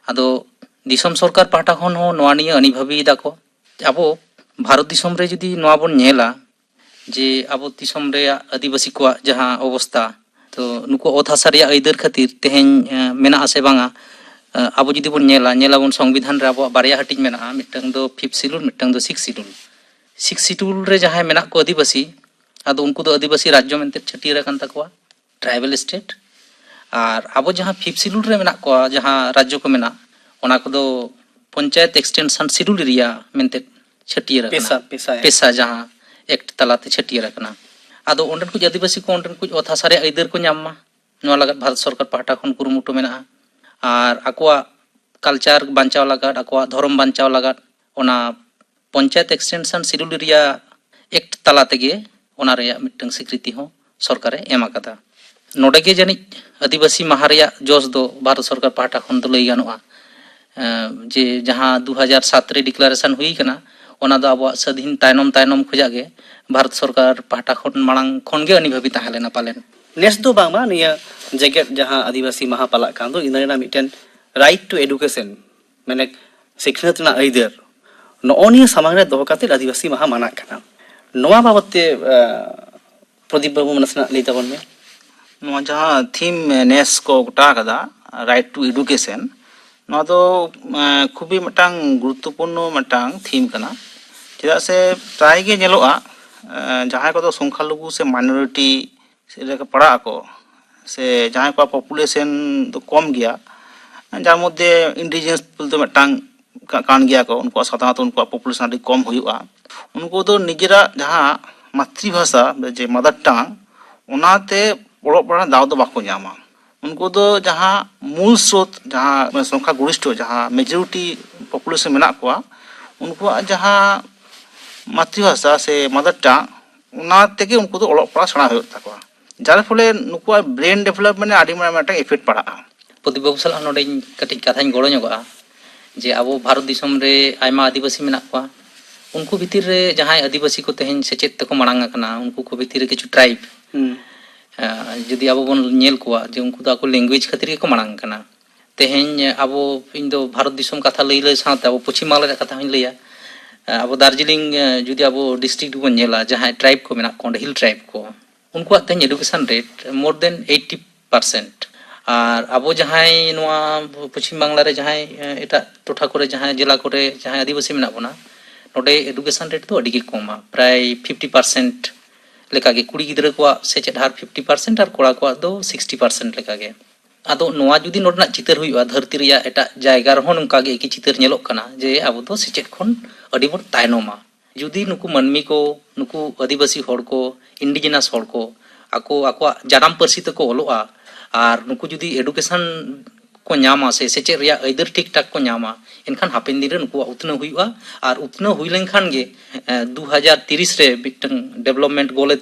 ᱟᱫᱚ ᱫᱤᱥᱚᱢ ᱥᱚᱨᱠᱟᱨ ᱯᱟᱦᱴᱟ ᱠᱷᱚᱱ ᱦᱚᱸ ᱱᱚᱣᱟ ᱱᱤᱭᱟᱹ ᱟᱹᱱᱤ ᱵᱷᱟᱹᱵᱤᱭᱮᱫᱟ ᱠᱚ᱾ ᱟᱵᱚ ᱵᱷᱟᱨᱚᱛ ᱫᱤᱥᱚᱢ ᱨᱮ ᱡᱩᱫᱤ ᱱᱚᱣᱟ ᱵᱚᱱ ᱧᱮᱞᱟ, ᱡᱮ ᱟᱵᱚ ᱫᱤᱥᱚᱢ ᱨᱮᱭᱟᱜ ᱟᱹᱫᱤᱵᱟᱹᱥᱤ ᱠᱚᱣᱟᱜ ᱡᱟᱦᱟᱸ ᱚᱵᱚᱥᱛᱟ, ᱛᱚ ᱱᱩᱠᱩ ᱚᱛ ᱦᱟᱥᱟ ᱨᱮᱭᱟᱜ ᱟᱹᱭᱫᱟᱹᱨ ᱠᱷᱟᱹᱛᱤᱨ ᱛᱮᱦᱮᱧ, ᱮᱸ, ᱢᱮᱱᱟᱜᱼᱟ ᱥᱮ ᱵᱟᱝᱟ, ᱮᱸ, ᱟᱵᱚ ᱡᱩᱫᱤ ᱵᱚᱱ ᱧᱮᱞᱟ, ᱧᱮᱞᱟᱵᱚᱱ ᱥᱚᱝᱵᱤᱫᱷᱟᱱ ᱨᱮ ᱟᱵᱚᱣᱟᱜ ᱵᱟᱨᱭᱟ ᱦᱟᱹᱴᱤᱧ ᱢᱮᱱᱟᱜᱼᱟ, ᱢᱤᱫᱴᱟᱝ ᱫᱚ ᱯᱷᱤᱯᱛᱷ ᱥᱤᱰᱩᱞ, ᱢᱤᱫᱴᱟᱝ ᱫᱚ ᱥᱤᱠᱥ ᱥᱤᱰᱩᱞ᱾ ᱥᱤᱠᱥ ᱥᱤᱰᱩᱞ ᱨᱮ ᱡᱟᱦᱟᱸᱭ ᱢᱮᱱᱟᱜ ᱠᱚ ᱟᱹᱫᱤᱵᱟᱹᱥᱤ, ᱟᱫᱚ ᱩᱱᱠᱩ ᱫᱚ ᱟᱹᱫᱤᱵᱟᱹᱥᱤ ᱨᱟᱡᱽᱡᱚ ᱢᱮᱱᱛᱮ ᱪᱷᱟᱹᱴᱭᱟᱹᱨ ᱟᱠᱟᱱ ᱛᱟᱠᱚᱣᱟ, ᱴᱨᱟᱭᱵᱮᱞ ᱥᱴᱮᱴ᱾ ᱟᱨ ᱟᱵᱚ ᱡᱟᱦᱟᱸ ᱯᱷᱤᱯᱛᱷ ᱥᱤᱰᱩᱞ ᱨᱮ ᱢᱮᱱᱟᱜ ᱠᱚᱣᱟ, ᱡᱟᱦᱟᱸ ᱨᱟᱡᱽᱡᱚ ᱠᱚ ᱢᱮᱱᱟᱜ, ᱚᱱᱟ ᱠᱚᱫᱚ ᱯᱚᱧᱪᱟᱭᱮᱛ ᱮᱠᱥᱴᱮᱱᱥᱚᱱ ᱥᱤᱰᱩᱞ ᱮᱨᱤᱭᱟ ᱢᱮᱱᱛᱮ ᱪᱷᱟᱹᱴᱭᱟᱹᱨ ᱟᱠᱟᱱᱟ᱾ ᱯᱮᱥᱟ, ᱯᱮᱥᱟ ᱮᱨᱤᱭᱟ᱾ ᱯᱮᱥᱟ ᱡᱟᱦᱟᱸ ᱮᱠᱴ ᱛᱟᱞᱟᱛᱮ ᱪᱷᱟᱹᱴᱭᱟᱹᱨ ᱟᱠᱟᱱᱟ᱾ ᱟᱫᱚ ᱚᱸᱰᱮᱱ ᱠᱚ ᱟᱹᱫᱤᱵᱟᱹᱥᱤ ᱠᱚ ᱚᱸᱰᱮᱱ ᱠᱚ ᱚᱛ ᱦᱟᱥᱟ ᱨᱮᱭᱟᱜ ᱟᱹᱭᱫᱟᱹᱨ ᱠᱚ ᱧᱟᱢ ᱢᱟ, ᱱᱚᱣᱟ ᱞᱟᱹᱜᱤᱫ ᱵᱷᱟᱨᱚᱛ ᱥᱚᱨᱠᱟᱨ ᱯᱟᱦᱴᱟ ᱠᱷᱚᱱ ᱠᱩᱨᱩᱢᱩᱴᱩ ᱢᱮᱱᱟᱜᱼᱟ᱾ ᱟᱨ ᱟᱠᱚᱣᱟᱜ ᱠᱟᱞᱪᱟᱨ ᱵᱟᱧᱪᱟᱣ ᱞᱟᱹᱜᱤᱫ, ᱟᱠᱚᱣᱟᱜ ᱫᱷᱚᱨᱚᱢ ᱵᱟᱧᱪᱟᱣ ᱞᱟᱹᱜᱤᱫ ᱚᱱᱟ panchayat extension schedule area act ᱛᱟᱞᱟ ᱛᱮᱜᱮ ᱚᱱᱟ ᱨᱮᱭᱟᱜ ᱢᱤᱫᱴᱟᱝ ᱥᱤᱠᱨᱤᱛᱤ ᱦᱚᱸ ᱥᱚᱨᱠᱟᱨᱮ ᱮᱢ ᱟᱠᱟᱫᱟ᱾ ᱱᱚᱰᱮ ᱜᱮ ᱡᱟᱹᱱᱤᱡ ᱟᱹᱫᱤᱵᱟᱹᱥᱤ ᱢᱟᱦᱟ ᱨᱮᱭᱟᱜ ᱡᱚᱥ ᱫᱚ ᱵᱷᱟᱨᱚᱛ ᱥᱚᱨᱠᱟᱨ ᱯᱟᱦᱴᱟ ᱠᱷᱚᱱ ᱫᱚ ᱞᱟᱹᱭ ᱜᱟᱱᱚᱜᱼᱟ, ᱮᱸ, ᱡᱮ ᱡᱟᱦᱟᱸ ᱫᱩ ᱦᱟᱡᱟᱨ ᱥᱟᱛ ᱨᱮ ᱰᱤᱠᱞᱟᱨᱮᱥᱚᱱ ᱦᱩᱭ ᱠᱟᱱᱟ, ᱚᱱᱟ ᱫᱚ ᱟᱵᱚᱣᱟᱜ ᱥᱟᱹᱫᱷᱤᱱ ᱛᱟᱭᱱᱚᱢ ᱛᱟᱭᱱᱚᱢ ᱠᱷᱚᱱᱟᱜ ᱜᱮ ᱵᱷᱟᱨᱚᱛ ᱥᱚᱨᱠᱟᱨ ᱯᱟᱦᱴᱟ ᱠᱷᱚᱱ ᱢᱟᱲᱟᱝ ᱠᱷᱚᱱ ᱜᱮ ᱟᱹᱱᱤ ᱵᱷᱟᱹᱵᱤ ᱛᱟᱦᱮᱸ ᱞᱮᱱᱟ ᱯᱟᱞᱮᱱ᱾ ᱱᱮᱥ ᱫᱚ ᱵᱟᱝᱢᱟ ᱱᱤᱭᱟᱹ ᱡᱮᱜᱮᱛ ᱡᱟᱦᱟᱸ ᱟᱹᱫᱤᱵᱟᱹᱥᱤ ᱢᱟᱦᱟ ᱯᱟᱞᱟᱜ ᱠᱟᱱ ᱫᱚ, ᱤᱱᱟᱹ ᱨᱮᱱᱟᱜ ᱢᱤᱫᱴᱮᱱ ᱨᱟᱭᱤᱴ ᱴᱩ ᱮᱰᱩᱠᱮᱥᱚᱱ ᱢᱟᱱᱮ ᱥᱤᱠᱷᱱᱟᱹᱛ ᱨᱮᱱᱟᱜ ᱟᱹᱭᱫᱟᱹᱨ, ᱱᱚᱜᱼᱚ ᱱᱤᱭᱟᱹ ᱥᱟᱢᱟᱝ ᱨᱮ ᱫᱚᱦᱚ ᱠᱟᱛᱮ ᱟᱹᱫᱤᱵᱟᱹᱥᱤ ᱢᱟᱦᱟ ᱢᱟᱱᱟᱜ ᱠᱟᱱᱟ᱾ ᱱᱚᱣᱟ ᱵᱟᱵᱚᱛ ᱛᱮ ᱯᱨᱚᱫᱤᱯ ᱵᱟᱹᱵᱩ ᱱᱟᱥᱮᱱᱟᱜ ᱞᱟᱹᱭ ᱛᱟᱵᱚᱱ ᱢᱮ᱾ ᱱᱚᱣᱟ ᱡᱟᱦᱟᱸ ᱛᱷᱤᱢ ᱱᱮᱥ ᱠᱚ ᱜᱚᱴᱟ ᱟᱠᱟᱫᱟ, ᱨᱟᱭᱤᱴ ᱴᱩ ᱮᱰᱩᱠᱮᱥᱚᱱ, ᱱᱚᱣᱟ ᱫᱚ ᱠᱷᱩᱵᱤ ᱢᱤᱫᱴᱟᱝ ᱜᱩᱨᱩᱛᱛᱚᱯᱩᱨᱱᱚ ᱢᱤᱫᱴᱟᱝ ᱛᱷᱤᱢ ᱠᱟᱱᱟ᱾ ᱪᱮᱫᱟᱜ ᱥᱮ ᱯᱨᱟᱭ ᱜᱮ ᱧᱮᱞᱚᱜᱼᱟ, ᱡᱟᱦᱟᱸᱭ ᱠᱚᱫᱚ ᱥᱚᱝᱠᱷᱟᱞᱚᱜᱷᱩ ᱥᱮ ᱢᱟᱭᱱᱚᱨᱤᱴᱤ ᱨᱮᱠᱚ ᱯᱟᱲᱟᱜ ᱟᱠᱚ, ᱥᱮ ᱡᱟᱦᱟᱸᱭ ᱠᱚᱣᱟᱜ ᱯᱚᱯᱩᱞᱮᱥᱚᱱ ᱫᱚ ᱠᱚᱢ ᱜᱮᱭᱟ, ᱡᱟᱨ ᱢᱚᱫᱽᱫᱷᱮ ᱤᱱᱰᱤᱡᱤᱱᱟᱥ ᱯᱤᱯᱚᱞ ᱫᱚ ᱢᱤᱫᱴᱟᱝ ᱠᱟᱱ ᱜᱮᱭᱟ ᱠᱚ, ᱩᱱᱠᱩᱣᱟᱜ ᱥᱟᱫᱷᱟᱨᱚᱱᱛᱚ ᱩᱱᱠᱩᱣᱟᱜ ᱯᱚᱯᱩᱞᱮᱥᱚᱱ ᱟᱹᱰᱤ ᱠᱚᱢ ᱦᱩᱭᱩᱜᱼᱟ᱾ ᱩᱱᱠᱩ ᱫᱚ ᱱᱤᱡᱮᱨᱟᱜ ᱡᱟᱦᱟᱸ ᱢᱟᱛᱨᱤᱵᱷᱟᱥᱟ, ᱡᱮ ᱢᱟᱫᱟᱨ ᱴᱟᱝ, ᱚᱱᱟᱛᱮ ᱚᱞᱚᱜ ᱯᱟᱲᱦᱟᱜ ᱫᱟᱣ ᱫᱚ ᱵᱟᱠᱚ ᱧᱟᱢᱟ᱾ ᱩᱱᱠᱩ ᱫᱚ ᱡᱟᱦᱟᱸ ᱢᱩᱞ ᱥᱨᱳᱛ, ᱡᱟᱦᱟᱸ ᱥᱚᱝᱠᱷᱟ ᱜᱚᱨᱤᱥᱴᱷᱚ, ᱡᱟᱦᱟᱸ ᱢᱮᱡᱚᱨᱤᱴᱤ ᱯᱚᱯᱩᱞᱮᱥᱚᱱ ᱢᱮᱱᱟᱜ ᱠᱚᱣᱟ, ᱩᱱᱠᱩᱣᱟᱜ ᱡᱟᱦᱟᱸ ᱢᱟᱛᱨᱤᱵᱷᱟᱥᱟ ᱥᱮ ᱢᱟᱫᱟᱨ ᱴᱟᱝ, ᱚᱱᱟ ᱛᱮᱜᱮ ᱩᱱᱠᱩ ᱫᱚ ᱚᱞᱚᱜ ᱯᱟᱲᱦᱟᱜ ᱥᱮᱬᱟ ᱦᱩᱭᱩᱜ ᱛᱟᱠᱚᱣᱟ᱾ ᱡᱟᱨ ᱯᱷᱚᱞᱮ ᱱᱩᱠᱩᱣᱟᱜ ᱵᱨᱮᱱ ᱰᱮᱵᱷᱞᱚᱯᱢᱮᱱᱴ ᱨᱮ ᱟᱹᱰᱤ ᱢᱟᱨᱟᱝ ᱢᱤᱫᱴᱟᱝ ᱤᱯᱷᱮᱠᱴ ᱯᱟᱲᱟᱜᱼᱟ᱾ ᱯᱨᱚᱫᱤᱯ ᱵᱟᱹᱵᱩ ᱥᱟᱞᱟᱜ ᱱᱚᱰᱮᱧ ᱠᱟᱹᱴᱤᱡ ᱠᱟᱛᱷᱟᱧ ᱜᱚᱲᱚ ᱧᱚᱜᱚᱜᱼᱟ, ᱡᱮ ᱟᱵᱚ ᱵᱷᱟᱨᱚᱛ ᱫᱤᱥᱚᱢ ᱨᱮ ᱟᱭᱢᱟ ᱟᱹᱫᱤᱵᱟᱹᱥᱤ ᱢᱮᱱᱟᱜ ᱠᱚᱣᱟ᱾ ᱩᱱᱠᱩ ᱵᱷᱤᱛᱤᱨ ᱨᱮ ᱡᱟᱦᱟᱸᱭ ᱟᱹᱫᱤᱵᱟᱹᱥᱤ ᱠᱚ ᱛᱮᱦᱮᱧ ᱥᱮᱪᱮᱫ ᱛᱮᱠᱚ ᱢᱟᱲᱟᱝ ᱟᱠᱟᱱᱟ, ᱩᱱᱠᱩ ᱠᱚ ᱵᱷᱤᱛᱤᱨ ᱨᱮ ᱠᱤᱪᱷᱩ ᱴᱨᱟᱭᱤᱵᱽ, ᱦᱩᱸ᱾ ᱡᱩᱫᱤ ᱟᱵᱚ ᱵᱚᱱ ᱧᱮᱞ ᱠᱚᱣᱟ, ᱡᱮ ᱩᱱᱠᱩ ᱫᱚ ᱟᱠᱚ ᱞᱮᱝᱜᱩᱭᱮᱡᱽ ᱠᱷᱟᱹᱛᱤᱨ ᱜᱮᱠᱚ ᱢᱟᱲᱟᱝ ᱟᱠᱟᱱᱟ᱾ ᱛᱮᱦᱮᱧ ᱟᱵᱚ, ᱤᱧ ᱫᱚ ᱵᱷᱟᱨᱚᱛ ᱫᱤᱥᱚᱢ ᱠᱟᱛᱷᱟ ᱞᱟᱹᱭ ᱞᱟᱹᱭ ᱥᱟᱶᱛᱮ ᱟᱵᱚ ᱯᱚᱪᱷᱤᱢ ᱵᱟᱝᱞᱟ ᱨᱮᱭᱟᱜ ᱠᱟᱛᱷᱟ ᱦᱚᱸᱧ ᱞᱟᱹᱭᱟ᱾ ᱟᱵᱚ ᱫᱟᱨᱡᱤᱞᱤᱝ ᱡᱩᱫᱤ ᱟᱵᱚ ᱰᱤᱥᱴᱨᱤᱠᱴ ᱵᱚᱱ ᱧᱮᱞᱟ, ᱡᱟᱦᱟᱸᱭ ᱴᱨᱟᱭᱤᱵᱽ ᱠᱚ ᱢᱮᱱᱟᱜ ᱠᱚᱣᱟ, ᱚᱸᱰᱮ ᱦᱤᱞ ᱴᱨᱟᱭᱤᱵᱽ ᱠᱚ, ᱩᱱᱠᱩᱣᱟᱜ ᱛᱮᱦᱮᱧ education rate more than eighty percent᱾ ᱟᱨ ᱟᱵᱚ ᱡᱟᱦᱟᱸᱭ ᱱᱚᱣᱟ ᱯᱚᱪᱷᱤᱢ ᱵᱟᱝᱞᱟ ᱨᱮ ᱡᱟᱦᱟᱸᱭ ᱮᱴᱟᱜ ᱴᱚᱴᱷᱟ ᱠᱚᱨᱮ, ᱡᱟᱦᱟᱸᱭ ᱡᱮᱞᱟ ᱠᱚᱨᱮ ᱡᱟᱦᱟᱸᱭ ᱟᱹᱫᱤᱵᱟᱹᱥᱤ ᱢᱮᱱᱟᱜ ᱵᱚᱱᱟ, ᱱᱚᱰᱮ ᱮᱰᱩᱠᱮᱥᱚᱱ ᱨᱮᱴ ᱫᱚ ᱟᱹᱰᱤ ᱜᱮ ᱠᱚᱢᱟ, ᱯᱨᱟᱭ ᱯᱷᱤᱯᱴᱤ ᱯᱟᱨᱥᱮᱱᱴ ᱞᱮᱠᱟᱜᱮ᱾ ᱠᱩᱲᱤ ᱜᱤᱫᱽᱨᱟᱹ ᱠᱚᱣᱟᱜ ᱥᱮᱪᱮᱫ ᱦᱟᱨ ᱯᱷᱤᱯᱴᱤ ᱯᱟᱨᱥᱮᱱᱴ ᱟᱨ ᱠᱚᱲᱟ ᱠᱚᱣᱟᱜ ᱫᱚ ᱥᱤᱠᱥᱴᱤ ᱯᱟᱨᱥᱮᱱᱴ ᱞᱮᱠᱟᱜᱮ᱾ ᱟᱫᱚ ᱱᱚᱣᱟ ᱡᱩᱫᱤ ᱱᱚᱰᱮᱱᱟᱜ ᱪᱤᱛᱟᱹᱨ ᱦᱩᱭᱩᱜᱼᱟ, ᱫᱷᱟᱹᱨᱛᱤ ᱨᱮᱭᱟᱜ ᱮᱴᱟᱜ ᱡᱟᱭᱜᱟ ᱨᱮᱦᱚᱸ ᱱᱚᱝᱠᱟ ᱜᱮ ᱮᱠᱤ ᱪᱤᱛᱟᱹᱨ ᱧᱮᱞᱚᱜ ᱠᱟᱱᱟ ᱡᱮ ᱟᱵᱚ ᱫᱚ ᱥᱮᱪᱮᱫ ᱠᱷᱚᱱ ᱟᱹᱰᱤ ᱵᱚᱱ ᱛᱟᱭᱱᱚᱢᱟ᱾ ᱡᱩᱫᱤ ᱱᱩᱠᱩ ᱢᱟᱹᱱᱢᱤ ᱠᱚ, ᱱᱩᱠᱩ ᱟᱹᱫᱤᱵᱟᱹᱥᱤ ᱦᱚᱲ ᱠᱚ, ᱤᱱᱰᱤᱡᱤᱱᱟᱥ ᱦᱚᱲ ᱠᱚ, ᱟᱠᱚ ᱟᱠᱚᱣᱟᱜ ᱡᱟᱱᱟᱢ ᱯᱟᱹᱨᱥᱤ ᱛᱮᱠᱚ ᱚᱞᱚᱜᱼᱟ ᱟᱨ ᱱᱩᱠᱩ ᱡᱩᱫᱤ ᱮᱰᱩᱠᱮᱥᱚᱱ ᱠᱚ ᱧᱟᱢᱟ ᱥᱮ ᱥᱮᱪᱮᱫ ᱨᱮᱭᱟᱜ ᱟᱹᱭᱫᱟᱹᱨ ᱴᱷᱤᱠ ᱴᱷᱟᱠ ᱠᱚ ᱧᱟᱢᱟ, ᱮᱱᱠᱷᱟᱱ ᱦᱟᱯᱮᱱ ᱫᱤᱱ ᱨᱮ ᱱᱩᱠᱩᱣᱟᱜ ᱩᱛᱱᱟᱹᱣ ᱦᱩᱭᱩᱜᱼᱟ᱾ ᱟᱨ ᱩᱛᱱᱟᱹᱣ ᱦᱩᱭ ᱞᱮᱱᱠᱷᱟᱱ ᱜᱮ, ᱮ, ᱫᱩ ᱦᱟᱡᱟᱨ ᱛᱤᱨᱤᱥ ᱨᱮ ᱢᱤᱫᱴᱟᱝ ᱰᱮᱵᱷᱞᱚᱯᱢᱮᱱᱴ ᱜᱳᱞ ᱮ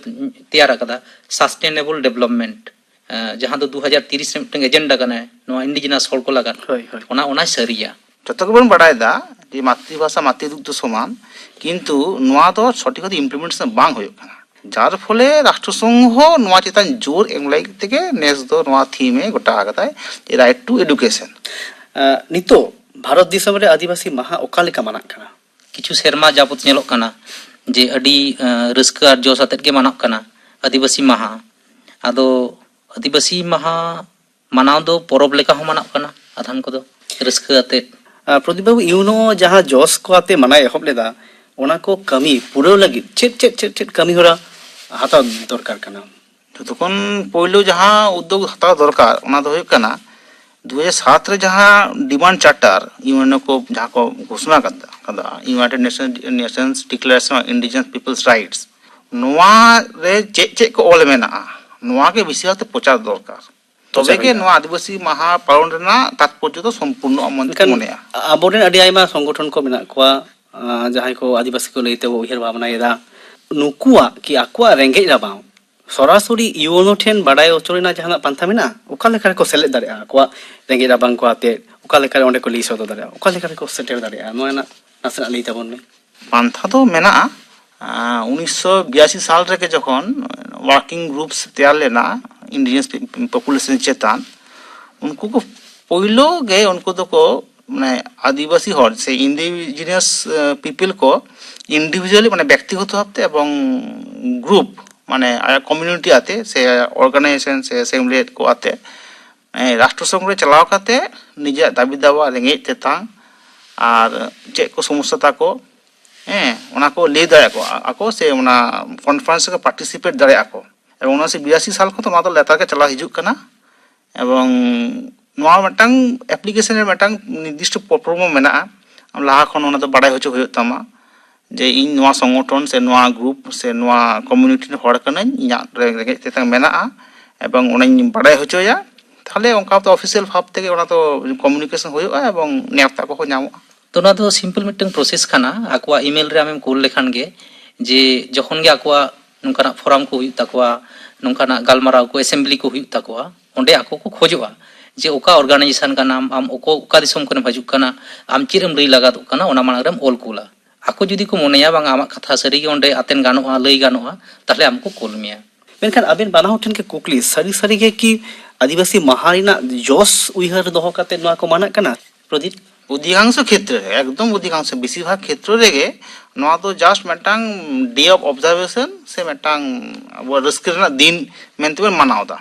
ᱛᱮᱭᱟᱨ ᱟᱠᱟᱫᱟ, ᱥᱟᱥᱴᱮᱱᱮᱵᱚᱞ ᱰᱮᱵᱷᱞᱚᱯᱢᱮᱱᱴ, ᱮ, ᱡᱟᱦᱟᱸ ᱫᱚ ᱫᱩ ᱦᱟᱡᱟᱨ ᱛᱤᱨᱤᱥ ᱨᱮ ᱢᱤᱫᱴᱟᱝ ᱮᱡᱮᱱᱰᱟ ᱠᱟᱱᱟ ᱱᱚᱣᱟ ᱤᱱᱰᱤᱡᱤᱱᱟᱥ ᱦᱚᱲ ᱠᱚ ᱞᱟᱜᱟᱫ᱾ ᱦᱳᱭ, ᱦᱳᱭ᱾ ᱚᱱᱟ, ᱚᱱᱟᱭ ᱥᱟᱹᱨᱤᱭᱟ᱾ ᱡᱚᱛᱚ ᱜᱮᱵᱚᱱ ᱵᱟᱲᱟᱭᱮᱫᱟ ᱡᱮ ᱢᱟᱛᱨᱤᱵᱷᱟᱥᱟ ᱢᱟᱛᱨᱤᱫᱩᱜᱽᱫᱷᱚ ᱥᱚᱢᱟᱱ, ᱠᱤᱱᱛᱩ ᱱᱚᱣᱟ ᱫᱚ ᱥᱚᱴᱷᱤᱠ ᱵᱷᱟᱵᱮ ᱤᱢᱯᱞᱤᱢᱮᱱᱴᱮᱥᱚᱱ ᱵᱟᱝ ᱦᱩᱭᱩᱜ ᱠᱟᱱᱟ᱾ ᱡᱟᱨ ᱯᱷᱚᱞᱮ ᱨᱟᱥᱴᱨᱚ ᱥᱚᱝᱜᱷᱚ ᱱᱚᱣᱟ ᱪᱮᱛᱟᱱ ᱡᱳᱨ ᱮᱢ ᱞᱟᱹᱜᱤᱫ ᱛᱮᱜᱮ ᱱᱮᱥ ᱫᱚ ᱱᱚᱣᱟ ᱛᱷᱤᱢ ᱮ ᱜᱚᱴᱟ ᱟᱠᱟᱫᱟᱭ, ᱡᱮ ᱨᱟᱭᱤᱴ ᱴᱩ ᱮᱰᱩᱠᱮᱥᱚᱱ᱾ ᱱᱤᱛᱚᱜ ᱵᱷᱟᱨᱚᱛ ᱫᱤᱥᱚᱢ ᱨᱮ ᱟᱹᱫᱤᱵᱟᱹᱥᱤ ᱢᱟᱦᱟ ᱚᱠᱟ ᱞᱮᱠᱟ ᱢᱟᱱᱟᱜ ᱠᱟᱱᱟ? ᱠᱤᱪᱷᱩ ᱥᱮᱨᱢᱟ ᱡᱟᱵᱚᱛ ᱧᱮᱞᱚᱜ ᱠᱟᱱᱟ ᱡᱮ ᱟᱹᱰᱤ ᱮᱸ, ᱨᱟᱹᱥᱠᱟᱹ ᱟᱨ ᱡᱚᱥ ᱟᱛᱮᱫ ᱜᱮ ᱢᱟᱱᱟᱜ ᱠᱟᱱᱟ ᱟᱹᱫᱤᱵᱟᱹᱥᱤ ᱢᱟᱦᱟ᱾ ᱟᱫᱚ ᱟᱹᱫᱤᱵᱟᱹᱥᱤ ᱢᱟᱦᱟ ᱢᱟᱱᱟᱣ ᱫᱚ ᱯᱚᱨᱚᱵᱽ ᱞᱮᱠᱟ ᱦᱚᱸ ᱢᱟᱱᱟᱜ ᱠᱟᱱᱟ ᱟᱫᱷᱟᱱ ᱠᱚᱫᱚ, ᱨᱟᱹᱥᱠᱟᱹ ᱟᱛᱮᱫ᱾ ᱟᱨ ᱯᱨᱚᱫᱤᱯ ᱵᱟᱹᱵᱩ, ᱤᱭᱩᱱᱳ ᱡᱟᱦᱟᱸ ᱡᱚᱥ ᱠᱚ ᱟᱛᱮ ᱢᱟᱱᱟᱣ ᱮᱦᱚᱵ ᱞᱮᱫᱟ, ᱚᱱᱟ ᱠᱚ ᱠᱟᱹᱢᱤ ᱯᱩᱨᱟᱹᱣ ᱞᱟᱹᱜᱤᱫ ᱪᱮᱫ ᱪᱮᱫ ᱪᱮᱫ ᱪᱮᱫ ᱠᱟᱹᱢᱤ ᱦᱚᱨᱟ ᱦᱟᱛᱟᱣ ᱫᱚᱨᱠᱟᱨ ᱠᱟᱱᱟ? ᱡᱚᱛᱚ ᱠᱷᱚᱱ ᱯᱳᱭᱞᱳ ᱡᱟᱦᱟᱸ ᱩᱫᱽᱫᱳᱜᱽ ᱦᱟᱛᱟᱣ ᱫᱚᱨᱠᱟᱨ, ᱚᱱᱟ ᱫᱚ ᱦᱩᱭᱩᱜ ᱠᱟᱱᱟ, ᱫᱩ ᱦᱟᱡᱟᱨ ᱥᱟᱛ ᱨᱮ ᱡᱟᱦᱟᱸ ᱰᱤᱢᱟᱱᱰ ᱪᱟᱨᱴᱟᱨ ᱤᱭᱩᱮᱱᱳ ᱠᱚ ᱡᱟᱦᱟᱸ ᱠᱚ ᱜᱷᱳᱥᱚᱱᱟ ᱠᱟᱫᱟ, ᱠᱟᱫᱟ, United Nations Declaration of Indigenous People's Rights, ᱱᱚᱣᱟ ᱨᱮ ᱪᱮᱫ ᱪᱮᱫ ᱠᱚ ᱚᱞ ᱢᱮᱱᱟᱜᱼᱟ, ᱱᱚᱣᱟ ᱜᱮ ᱵᱮᱥᱤᱨ ᱵᱷᱟᱜᱽ ᱛᱮ ᱯᱨᱚᱪᱟᱨ ᱫᱚᱨᱠᱟᱨ᱾ ᱛᱚᱵᱮ ᱜᱮ ᱱᱚᱣᱟ ᱟᱹᱫᱤᱵᱟᱹᱥᱤ ᱢᱟᱦᱟ ᱯᱟᱞᱚᱱ ᱨᱮᱱᱟᱜ ᱛᱟᱛᱯᱚᱨᱡᱚ ᱫᱚ ᱥᱚᱢᱯᱩᱨᱱᱚᱜᱼᱟ ᱢᱮᱱᱛᱮ ᱢᱮᱱᱠᱷᱟᱱ ᱢᱚᱱᱮᱜᱼᱟ᱾ ᱟᱵᱚᱨᱮᱱ ᱟᱹᱰᱤ ᱟᱭᱢᱟ ᱥᱚᱝᱜᱚᱴᱷᱚᱱ ᱠᱚ ᱢᱮᱱᱟᱜ ᱠᱚᱣᱟ, ᱟᱸ, ᱡᱟᱦᱟᱸᱭ ᱠᱚ ᱟᱹᱫᱤᱵᱟᱹᱥᱤ ᱠᱚ ᱞᱟᱹᱭ ᱛᱮᱵᱚ ᱩᱭᱦᱟᱹᱨ ᱵᱷᱟᱵᱽᱱᱟᱭᱮᱫᱟ᱾ ᱱᱩᱠᱩᱣᱟᱜ ᱠᱤ ᱟᱠᱚᱣᱟᱜ ᱨᱮᱸᱜᱮᱡ ᱨᱟᱵᱟᱝ ᱥᱚᱨᱟᱥᱚᱨᱤ ᱤᱭᱩᱮᱱᱳ ᱴᱷᱮᱱ ᱵᱟᱰᱟᱭ ᱦᱚᱪᱚ ᱨᱮᱱᱟᱜ ᱡᱟᱦᱟᱱᱟᱜ ᱯᱟᱱᱛᱷᱟ ᱢᱮᱱᱟᱜᱼᱟ? ᱚᱠᱟ ᱞᱮᱠᱟ ᱨᱮᱠᱚ ᱥᱮᱞᱮᱫ ᱫᱟᱲᱮᱭᱟᱜᱼᱟ ᱟᱠᱚᱣᱟᱜ ᱨᱮᱸᱜᱮᱡ ᱨᱟᱵᱟᱝ ᱠᱚ ᱟᱛᱮ? ᱚᱠᱟ ᱞᱮᱠᱟ ᱨᱮ ᱚᱸᱰᱮ ᱠᱚ ᱞᱟᱹᱭ ᱥᱚᱫᱚᱨ ᱫᱟᱲᱮᱭᱟᱜᱼᱟ? ᱚᱠᱟ ᱞᱮᱠᱟ ᱨᱮᱠᱚ ᱥᱮᱴᱮᱨ ᱫᱟᱲᱮᱭᱟᱜᱼᱟ? ᱱᱚᱣᱟ ᱨᱮᱱᱟᱜ ᱱᱟᱥᱮᱱᱟᱜ ᱞᱟᱹᱭ ᱛᱟᱵᱚᱱ ᱢᱮ᱾ ᱯᱟᱱᱛᱷᱟ ᱫᱚ ᱢᱮᱱᱟᱜᱼᱟ᱾ ᱟᱸ, ᱩᱱᱤᱥᱥᱚ ᱵᱤᱨᱟᱥᱤ ᱥᱟᱞ ᱨᱮᱜᱮ ᱡᱚᱠᱷᱚᱱ working groups ᱛᱮᱭᱟᱨ ᱞᱮᱱᱟ indigenous population ᱪᱮᱛᱟᱱ, ᱩᱱᱠᱩ ᱠᱚ ᱯᱳᱭᱞᱳ ᱜᱮ ᱩᱱᱠᱩ ᱫᱚᱠᱚ, ᱢᱟᱱᱮ, ᱟᱹᱫᱤᱵᱟᱹᱥᱤ ᱦᱚᱲ ᱥᱮ indigenous, ᱮ, people ᱠᱚ individually, ᱢᱟᱱᱮ, ᱵᱮᱠᱛᱤᱜᱚᱛᱚ ᱵᱷᱟᱵᱛᱮ ᱮᱵᱚᱝ group, ᱢᱟᱱᱮ, ᱟᱭᱟᱜ community ᱟᱛᱮ ᱥᱮ organization ᱥᱮ assembly ᱠᱚ ᱟᱛᱮ, ᱮ, ᱨᱟᱥᱴᱨᱚ ᱥᱚᱝᱜᱷ ᱨᱮ ᱪᱟᱞᱟᱣ ᱠᱟᱛᱮ ᱱᱤᱡᱮᱨᱟᱜ ᱫᱟᱹᱵᱤ ᱫᱟᱵᱟ, ᱨᱮᱸᱜᱮᱡ ᱛᱮᱛᱟᱝ ᱟᱨ ᱪᱮᱫ ᱠᱚ ᱥᱚᱢᱚᱥᱥᱟ ᱛᱟᱠᱚ, ᱦᱮᱸ, ᱚᱱᱟ ᱠᱚ ᱞᱟᱹᱭ ᱫᱟᱲᱮᱭᱟᱜᱼᱟ ᱠᱚ, ᱟᱠᱚ ᱥᱮ ᱚᱱᱟ conference ᱨᱮᱠᱚ participate ᱫᱟᱲᱮᱭᱟᱜᱼᱟ ᱠᱚ᱾ ᱮᱵᱚᱝ ᱩᱱᱤᱥᱥᱚ ᱵᱤᱨᱟᱥᱤ ᱥᱟᱞ ᱠᱷᱚᱱ ᱫᱚ ᱱᱚᱣᱟ ᱫᱚ ᱞᱮᱛᱟᱲ ᱜᱮ ᱪᱟᱞᱟᱣ ᱦᱤᱡᱩᱜ ᱠᱟᱱᱟ᱾ ᱮᱵᱚᱝ ᱱᱚᱣᱟ ᱢᱤᱫᱴᱟᱝ application ᱨᱮ ᱢᱤᱫᱴᱟᱝ ᱱᱤᱨᱫᱤᱥᱴᱚ ᱯᱚ-, ᱯᱨᱚᱵᱞᱮᱢ ᱢᱮᱱᱟᱜᱼᱟ᱾ ᱟᱢ ᱞᱟᱦᱟ ᱠᱷᱚᱱ ᱚᱱᱟ ᱫᱚ ᱵᱟᱲᱟᱭ ᱦᱚᱪᱚ ᱦᱩᱭᱩᱜ ᱛᱟᱢᱟ ᱡᱮ ᱤᱧ ᱱᱚᱣᱟ ᱥᱚᱝᱜᱚᱴᱷᱚᱱ ᱥᱮ ᱱᱚᱣᱟ group ᱥᱮ ᱱᱚᱣᱟ community ᱨᱮᱱ ᱦᱚᱲ ᱠᱟᱹᱱᱟᱹᱧ, ᱤᱧᱟᱹᱜ ᱨᱮ ᱨᱮᱸᱜᱮᱡ ᱛᱮᱛᱟᱝ ᱢᱮᱱᱟᱜᱼᱟ, ᱮᱵᱚᱝ ᱚᱱᱟᱧ ᱵᱟᱲᱟᱭ ᱦᱚᱪᱚᱭᱟ᱾ ᱛᱟᱦᱞᱮ ᱚᱱᱠᱟ ᱛᱮ official ᱵᱷᱟᱵ ᱛᱮᱜᱮ ᱚᱱᱟ ᱫᱚ communication ᱦᱩᱭᱩᱜᱼᱟ ᱮᱵᱚᱝ ᱱᱮᱣᱛᱟ ᱠᱚᱦᱚᱸ ᱧᱟᱢᱚᱜᱼᱟ᱾ ᱛᱚ, ᱱᱚᱣᱟ ᱫᱚ simple ᱢᱤᱫᱴᱟᱝ process ᱠᱟᱱᱟ᱾ ᱟᱠᱚᱣᱟᱜ email ᱨᱮ ᱟᱢᱮᱢ ᱠᱩᱞ ᱞᱮᱠᱷᱟᱱ ᱜᱮ, ᱡᱮ ᱡᱚᱠᱷᱚᱱ ᱜᱮ ᱟᱠᱚᱣᱟᱜ ᱱᱚᱝᱠᱟᱱᱟᱜ forum ᱠᱚ ᱦᱩᱭᱩᱜ ᱛᱟᱠᱚᱣᱟ, ᱱᱚᱝᱠᱟᱱᱟᱜ ᱜᱟᱞᱢᱟᱨᱟᱣ ᱠᱚ, assembly ᱠᱚ ᱦᱩᱭᱩᱜ ᱛᱟᱠᱚᱣᱟ, ᱚᱸᱰᱮ ᱟᱠᱚ ᱠᱚ ᱠᱷᱚᱡᱚᱜᱼᱟ ᱡᱮ ᱚᱠᱟ organization ᱠᱟᱱᱟᱢ, ᱟᱢ ᱚᱠᱚ-, ᱚᱠᱟ ᱫᱤᱥᱚᱢ ᱠᱷᱚᱱᱮᱢ ᱦᱤᱡᱩᱜ ᱠᱟᱱᱟ, ᱟᱢ ᱪᱮᱫ ᱮᱢ ᱞᱟᱹᱭ ᱞᱟᱜᱟᱫᱚᱜ ᱠᱟᱱᱟ, ᱚᱱᱟ ᱢᱟᱲᱟᱝ ᱨᱮᱢ ᱚᱞ ᱠᱩᱞᱟ᱾ ᱟᱠᱚ ᱡᱩᱫᱤ ᱠᱚ ᱢᱚᱱᱮᱭᱟ ᱵᱟᱝ ᱟᱢᱟᱜ ᱠᱟᱛᱷᱟ ᱥᱟᱹᱨᱤ ᱜᱮ ᱚᱸᱰᱮ ᱟᱛᱮᱱ ᱜᱟᱱᱚᱜᱼᱟ, ᱞᱟᱹᱭ ᱜᱟᱱᱚᱜᱼᱟ, ᱛᱟᱦᱞᱮ ᱟᱢ ᱠᱚ ᱠᱩᱞ ᱢᱮᱭᱟ᱾ ᱢᱮᱱᱠᱷᱟᱱ ᱟᱵᱮᱱ ᱵᱟᱱᱟ ᱦᱚᱲ ᱴᱷᱮᱱ ᱜᱮ ᱠᱩᱠᱞᱤ, ᱥᱟᱹᱨᱤ ᱥᱟᱹᱨᱤ ᱜᱮ ᱠᱤ ᱟᱹᱫᱤᱵᱟᱹᱥᱤ ᱢᱟᱦᱟ ᱨᱮᱱᱟᱜ ᱡᱚᱥ ᱩᱭᱦᱟᱹᱨ ᱫᱚᱦᱚ ᱠᱟᱛᱮ ᱱᱚᱣᱟ ᱠᱚ ᱢᱟᱱᱟᱜ ᱠᱟᱱᱟ, ᱯᱨᱚᱫᱤᱯ? ᱚᱫᱷᱤᱠᱟᱝᱥᱚ ᱠᱷᱮᱛᱨᱮ ᱨᱮ, ᱮᱠᱫᱚᱢ ᱚᱫᱷᱤᱠᱟᱝᱥᱚ, ᱵᱮᱥᱤᱨ ᱵᱷᱟᱜᱽ ᱠᱷᱮᱛᱨᱚ ᱨᱮᱜᱮ ᱱᱚᱣᱟ ᱫᱚ just ᱢᱤᱫᱴᱟᱝ day of observation ᱥᱮ ᱢᱤᱫᱴᱟᱝ ᱟᱵᱚᱣᱟᱜ ᱨᱟᱹᱥᱠᱟᱹ ᱨᱮᱱᱟᱜ ᱫᱤᱱ ᱢᱮᱱᱛᱮ ᱵᱚᱱ ᱢᱟᱱᱟᱣ ᱮᱫᱟ᱾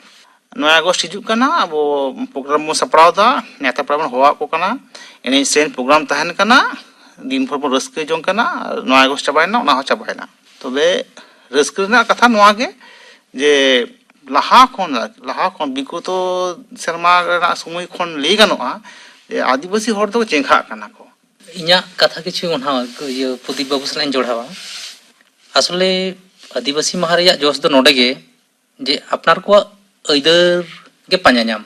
ᱱᱚᱭ ᱟᱜᱚᱥᱴ ᱦᱤᱡᱩᱜ ᱠᱟᱱᱟ, ᱟᱵᱚ ᱯᱨᱳᱜᱨᱟᱢ ᱵᱚᱱ ᱥᱟᱯᱲᱟᱣ ᱮᱫᱟ, ᱱᱮᱣᱛᱟ ᱯᱮᱲᱟ ᱵᱚᱱ ᱦᱚᱦᱚᱣᱟᱫ ᱠᱚ ᱠᱟᱱᱟ, ᱮᱱᱮᱡ ᱥᱮᱨᱮᱧ ᱯᱨᱳᱜᱨᱟᱢ ᱛᱟᱦᱮᱱ ᱠᱟᱱᱟ, ᱫᱤᱱ ᱵᱷᱳᱨ ᱵᱚᱱ ᱨᱟᱹᱥᱠᱟᱹ ᱡᱚᱝ ᱠᱟᱱᱟ᱾ ᱟᱨ ᱱᱚᱭ ᱟᱜᱚᱥᱴ ᱪᱟᱵᱟᱭᱮᱱᱟ, ᱚᱱᱟ ᱦᱚᱸ ᱪᱟᱵᱟᱭᱮᱱᱟ᱾ ᱛᱚᱵᱮ ᱨᱟᱹᱥᱠᱟᱹ ᱨᱮᱱᱟᱜ ᱠᱟᱛᱷᱟ ᱱᱚᱣᱟ ᱜᱮ ᱡᱮ ᱞᱟᱦᱟ ᱠᱷᱚᱱ, ᱞᱟᱦᱟ ᱠᱷᱚᱱ ᱵᱤᱜᱚᱛᱚ ᱥᱮᱨᱢᱟ ᱨᱮᱱᱟᱜ ᱥᱚᱢᱚᱭ ᱠᱷᱚᱱ ᱞᱟᱹᱭ ᱜᱟᱱᱚᱜᱼᱟ ᱡᱮ ᱟᱹᱫᱤᱵᱟᱹᱥᱤ ᱦᱚᱲ ᱫᱚ ᱪᱮᱸᱜᱷᱟᱜ ᱠᱟᱱᱟ ᱠᱚ᱾ ᱤᱧᱟᱹᱜ ᱠᱟᱛᱷᱟ ᱠᱤᱪᱷᱩ ᱚᱱᱟ ᱤᱭᱟᱹ ᱯᱨᱚᱫᱤᱯ ᱵᱟᱹᱵᱩ ᱥᱟᱞᱟᱜ ᱤᱧ ᱡᱚᱲᱟᱣᱟ᱾ ᱟᱥᱚᱞᱮ ᱟᱹᱫᱤᱵᱟᱹᱥᱤ ᱢᱟᱦᱟ ᱨᱮᱭᱟᱜ ᱡᱚᱥ ᱫᱚ ᱱᱚᱰᱮ ᱜᱮ ᱡᱮ ᱟᱯᱱᱟᱨ ᱠᱚᱣᱟᱜ ᱟᱹᱭᱫᱟᱹᱨ ᱜᱮ ᱯᱟᱸᱡᱟ ᱧᱟᱢ,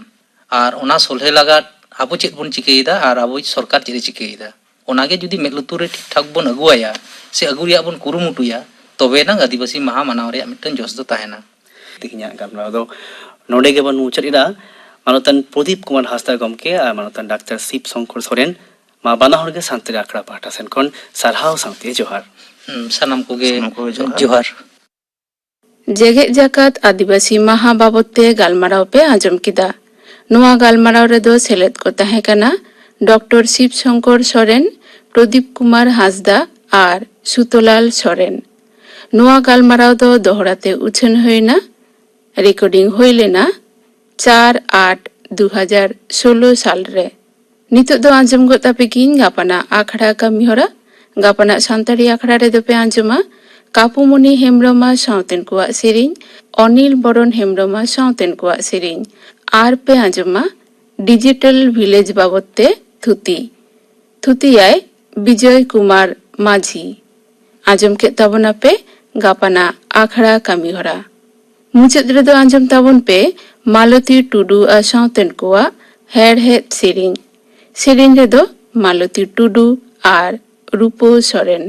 ᱟᱨ ᱚᱱᱟ ᱥᱚᱞᱦᱮ ᱞᱟᱜᱟᱫ ᱟᱵᱚ ᱪᱮᱫ ᱵᱚᱱ ᱪᱤᱠᱟᱹᱭᱮᱫᱟ ᱟᱨ ᱟᱵᱚᱭᱤᱡ ᱥᱚᱨᱠᱟᱨ ᱪᱮᱫ ᱮ ᱪᱤᱠᱟᱹᱭᱮᱫᱟ, ᱚᱱᱟᱜᱮ ᱡᱩᱫᱤ ᱢᱮᱫ ᱞᱩᱛᱩᱨ ᱨᱮ ᱴᱷᱤᱠ ᱴᱷᱟᱠ ᱵᱚᱱ ᱟᱹᱜᱩᱣᱟᱭᱟ ᱥᱮ ᱟᱹᱜᱩ ᱨᱮᱭᱟᱜ ᱵᱚᱱ ᱠᱩᱨᱩᱢᱩᱴᱩᱭᱟ, ᱛᱚᱵᱮ ᱮᱱᱟᱝ ᱟᱹᱫᱤᱵᱟᱹᱥᱤ ᱢᱟᱦᱟ ᱢᱟᱱᱟᱣ ᱨᱮᱭᱟᱜ ᱢᱤᱫᱴᱟᱝ ᱡᱚᱥ ᱫᱚ ᱛᱟᱦᱮᱱᱟ᱾ ᱛᱮᱦᱮᱧᱟᱜ ᱜᱟᱞᱢᱟᱨᱟᱣ ᱫᱚ ᱱᱚᱰᱮ ᱜᱮᱵᱚᱱ ᱢᱩᱪᱟᱹᱫ ᱮᱫᱟ᱾ ᱢᱟᱱᱚᱛᱟᱱ ᱯᱨᱚᱫᱤᱯ ᱠᱩᱢᱟᱨ ᱦᱟᱸᱥᱫᱟ ᱜᱚᱢᱠᱮ ᱟᱨ ᱢᱟᱱᱚᱛᱟᱱ ᱰᱟᱠᱛᱟᱨ ᱥᱤᱵ ᱥᱚᱝᱠᱚᱨ ᱥᱚᱨᱮᱱ, ᱢᱟ ᱵᱟᱱᱟ ᱦᱚᱲ ᱜᱮ ᱥᱟᱱᱛᱟᱲᱤ ᱟᱠᱷᱲᱟ ᱯᱟᱦᱴᱟ ᱥᱮᱱ ᱠᱷᱚᱱ ᱥᱟᱨᱦᱟᱣ ᱥᱟᱶᱛᱮ ᱡᱚᱦᱟᱨ᱾ ᱦᱩᱸ, ᱥᱟᱱᱟᱢ ᱠᱚᱜᱮ ᱥᱟᱱᱟᱢ ᱠᱚᱜᱮ ᱡᱚᱦᱟᱨ᱾ ᱡᱚᱦᱟᱨ᱾ ᱡᱮᱜᱮᱛ ᱡᱟᱠᱟᱛ ᱟᱹᱫᱤᱵᱟᱹᱥᱤ ᱢᱟᱦᱟ ᱵᱟᱵᱚᱫ ᱛᱮ ᱜᱟᱞᱢᱟᱨᱟᱣ ᱯᱮ ᱟᱸᱡᱚᱢ ᱠᱮᱫᱟ᱾ ᱱᱚᱣᱟ ᱜᱟᱞᱢᱟᱨᱟᱣ ᱨᱮᱫᱚ ᱥᱮᱞᱮᱫ ᱠᱚ ᱛᱟᱦᱮᱸ ᱠᱟᱱᱟ ᱰᱚᱠᱴᱚᱨ ᱥᱤᱵ ᱥᱚᱝᱠᱚᱨ ᱥᱚᱨᱮᱱ, ᱯᱨᱚᱫᱤᱯ ᱠᱩᱢᱟᱨ ᱦᱟᱸᱥᱫᱟ ᱟᱨ ᱥᱩᱛᱚᱞᱟᱞ ᱥᱚᱨᱮᱱ᱾ ᱱᱚᱣᱟ ᱜᱟᱞᱢᱟᱨᱟᱣ ᱫᱚ ᱫᱚᱦᱲᱟ ᱛᱮ ᱩᱪᱷᱟᱹᱱ ᱦᱩᱭ ᱮᱱᱟ, ᱨᱮᱠᱚᱨᱰᱤᱝ ᱦᱩᱭ ᱞᱮᱱᱟ ᱪᱟᱨ ᱟᱴ ᱫᱩ ᱦᱟᱡᱟᱨ ᱥᱳᱞᱳ ᱥᱟᱞ ᱨᱮ᱾ ᱱᱤᱛᱚᱜ ᱫᱚ ᱟᱸᱡᱚᱢ ᱜᱚᱫ ᱛᱟᱯᱮ ᱜᱤᱧ ᱜᱟᱯᱟᱱᱟᱜ ᱟᱠᱷᱲᱟ ᱠᱟᱹᱢᱤᱦᱚᱨᱟ᱾ ᱜᱟᱯᱟᱱᱟᱜ ᱥᱟᱱᱛᱟᱲᱤ ᱟᱠᱷᱲᱟ ᱨᱮᱫᱚ ᱯᱮ ᱟᱸᱡᱚᱢᱟ ᱠᱟᱯᱩᱢᱚᱱᱤ ᱦᱮᱢᱵᱨᱚᱢ ᱟᱨ ᱥᱟᱶᱛᱮᱱ ᱠᱚᱣᱟᱜ ᱥᱮᱨᱮᱧ, ᱚᱱᱤᱞ ᱵᱚᱨᱚᱱ ᱦᱮᱢᱵᱨᱚᱢ ᱟᱨ ᱥᱟᱶᱛᱮᱱ ᱠᱚᱣᱟᱜ ᱥᱮᱨᱮᱧ, ᱟᱨ ᱯᱮ ᱟᱸᱡᱚᱢᱟ ᱰᱤᱡᱤᱴᱟᱞ ᱵᱷᱤᱞᱮᱡᱽ ᱵᱟᱵᱚᱫ ᱛᱮ ᱛᱷᱩᱛᱤ᱾ ᱛᱷᱩᱛᱤᱭᱟᱭ ᱵᱤᱡᱚᱭ ᱠᱩᱢᱟᱨ ᱢᱟᱹᱡᱷᱤ᱾ ᱟᱸᱡᱚᱢ ᱠᱮᱫ ᱛᱟᱵᱚᱱᱟᱯᱮ ᱜᱟᱯᱟᱱᱟᱜ ᱟᱠᱷᱲᱟ ᱠᱟᱹᱢᱤᱦᱚᱨᱟ᱾ ᱢᱩᱪᱟᱹᱫ ᱨᱮᱫᱚ ᱟᱸᱡᱚᱢ ᱛᱟᱵᱚᱱ ᱯᱮ ᱢᱟᱞᱚᱛᱤ ᱴᱩᱰᱩ ᱟᱨ ᱥᱟᱶᱛᱮᱱ ᱠᱚᱣᱟᱜ ᱦᱮᱲᱦᱮᱫ ᱥᱮᱨᱮᱧ᱾ ᱥᱮᱨᱮᱧ ᱨᱮᱫᱚ ᱢᱟᱞᱚᱛᱤ ᱴᱩᱰᱩ ᱟᱨ ᱨᱩᱯᱟᱹ ᱥᱚᱨᱮᱱ᱾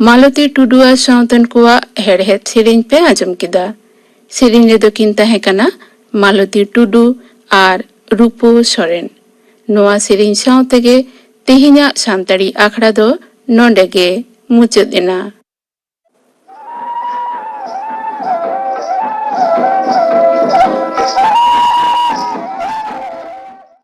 ᱢᱟᱞᱚᱛᱤ ᱴᱩᱰᱩ ᱟᱨ ᱥᱟᱶᱛᱮᱱ ᱠᱚᱣᱟᱜ ᱦᱮᱲᱦᱮᱫ ᱥᱮᱨᱮᱧ ᱯᱮ ᱟᱸᱡᱚᱢ ᱠᱮᱫᱟ᱾ ᱥᱮᱨᱮᱧ ᱨᱮᱫᱚ ᱠᱤᱱ ᱛᱟᱦᱮᱸ ᱠᱟᱱᱟ ᱢᱟᱞᱚᱛᱤ ᱴᱩᱰᱩ ᱟᱨ ᱨᱩᱯᱟᱹ ᱥᱚᱨᱮᱱ᱾ ᱱᱚᱣᱟ ᱥᱮᱨᱮᱧ ᱥᱟᱶ ᱛᱮᱜᱮ ᱛᱮᱦᱮᱧᱟᱜ ᱥᱟᱱᱛᱟᱲᱤ ᱟᱠᱷᱲᱟ ᱫᱚ ᱱᱚᱰᱮ ᱜᱮ ᱢᱩᱪᱟᱹᱫ ᱮᱱᱟ᱾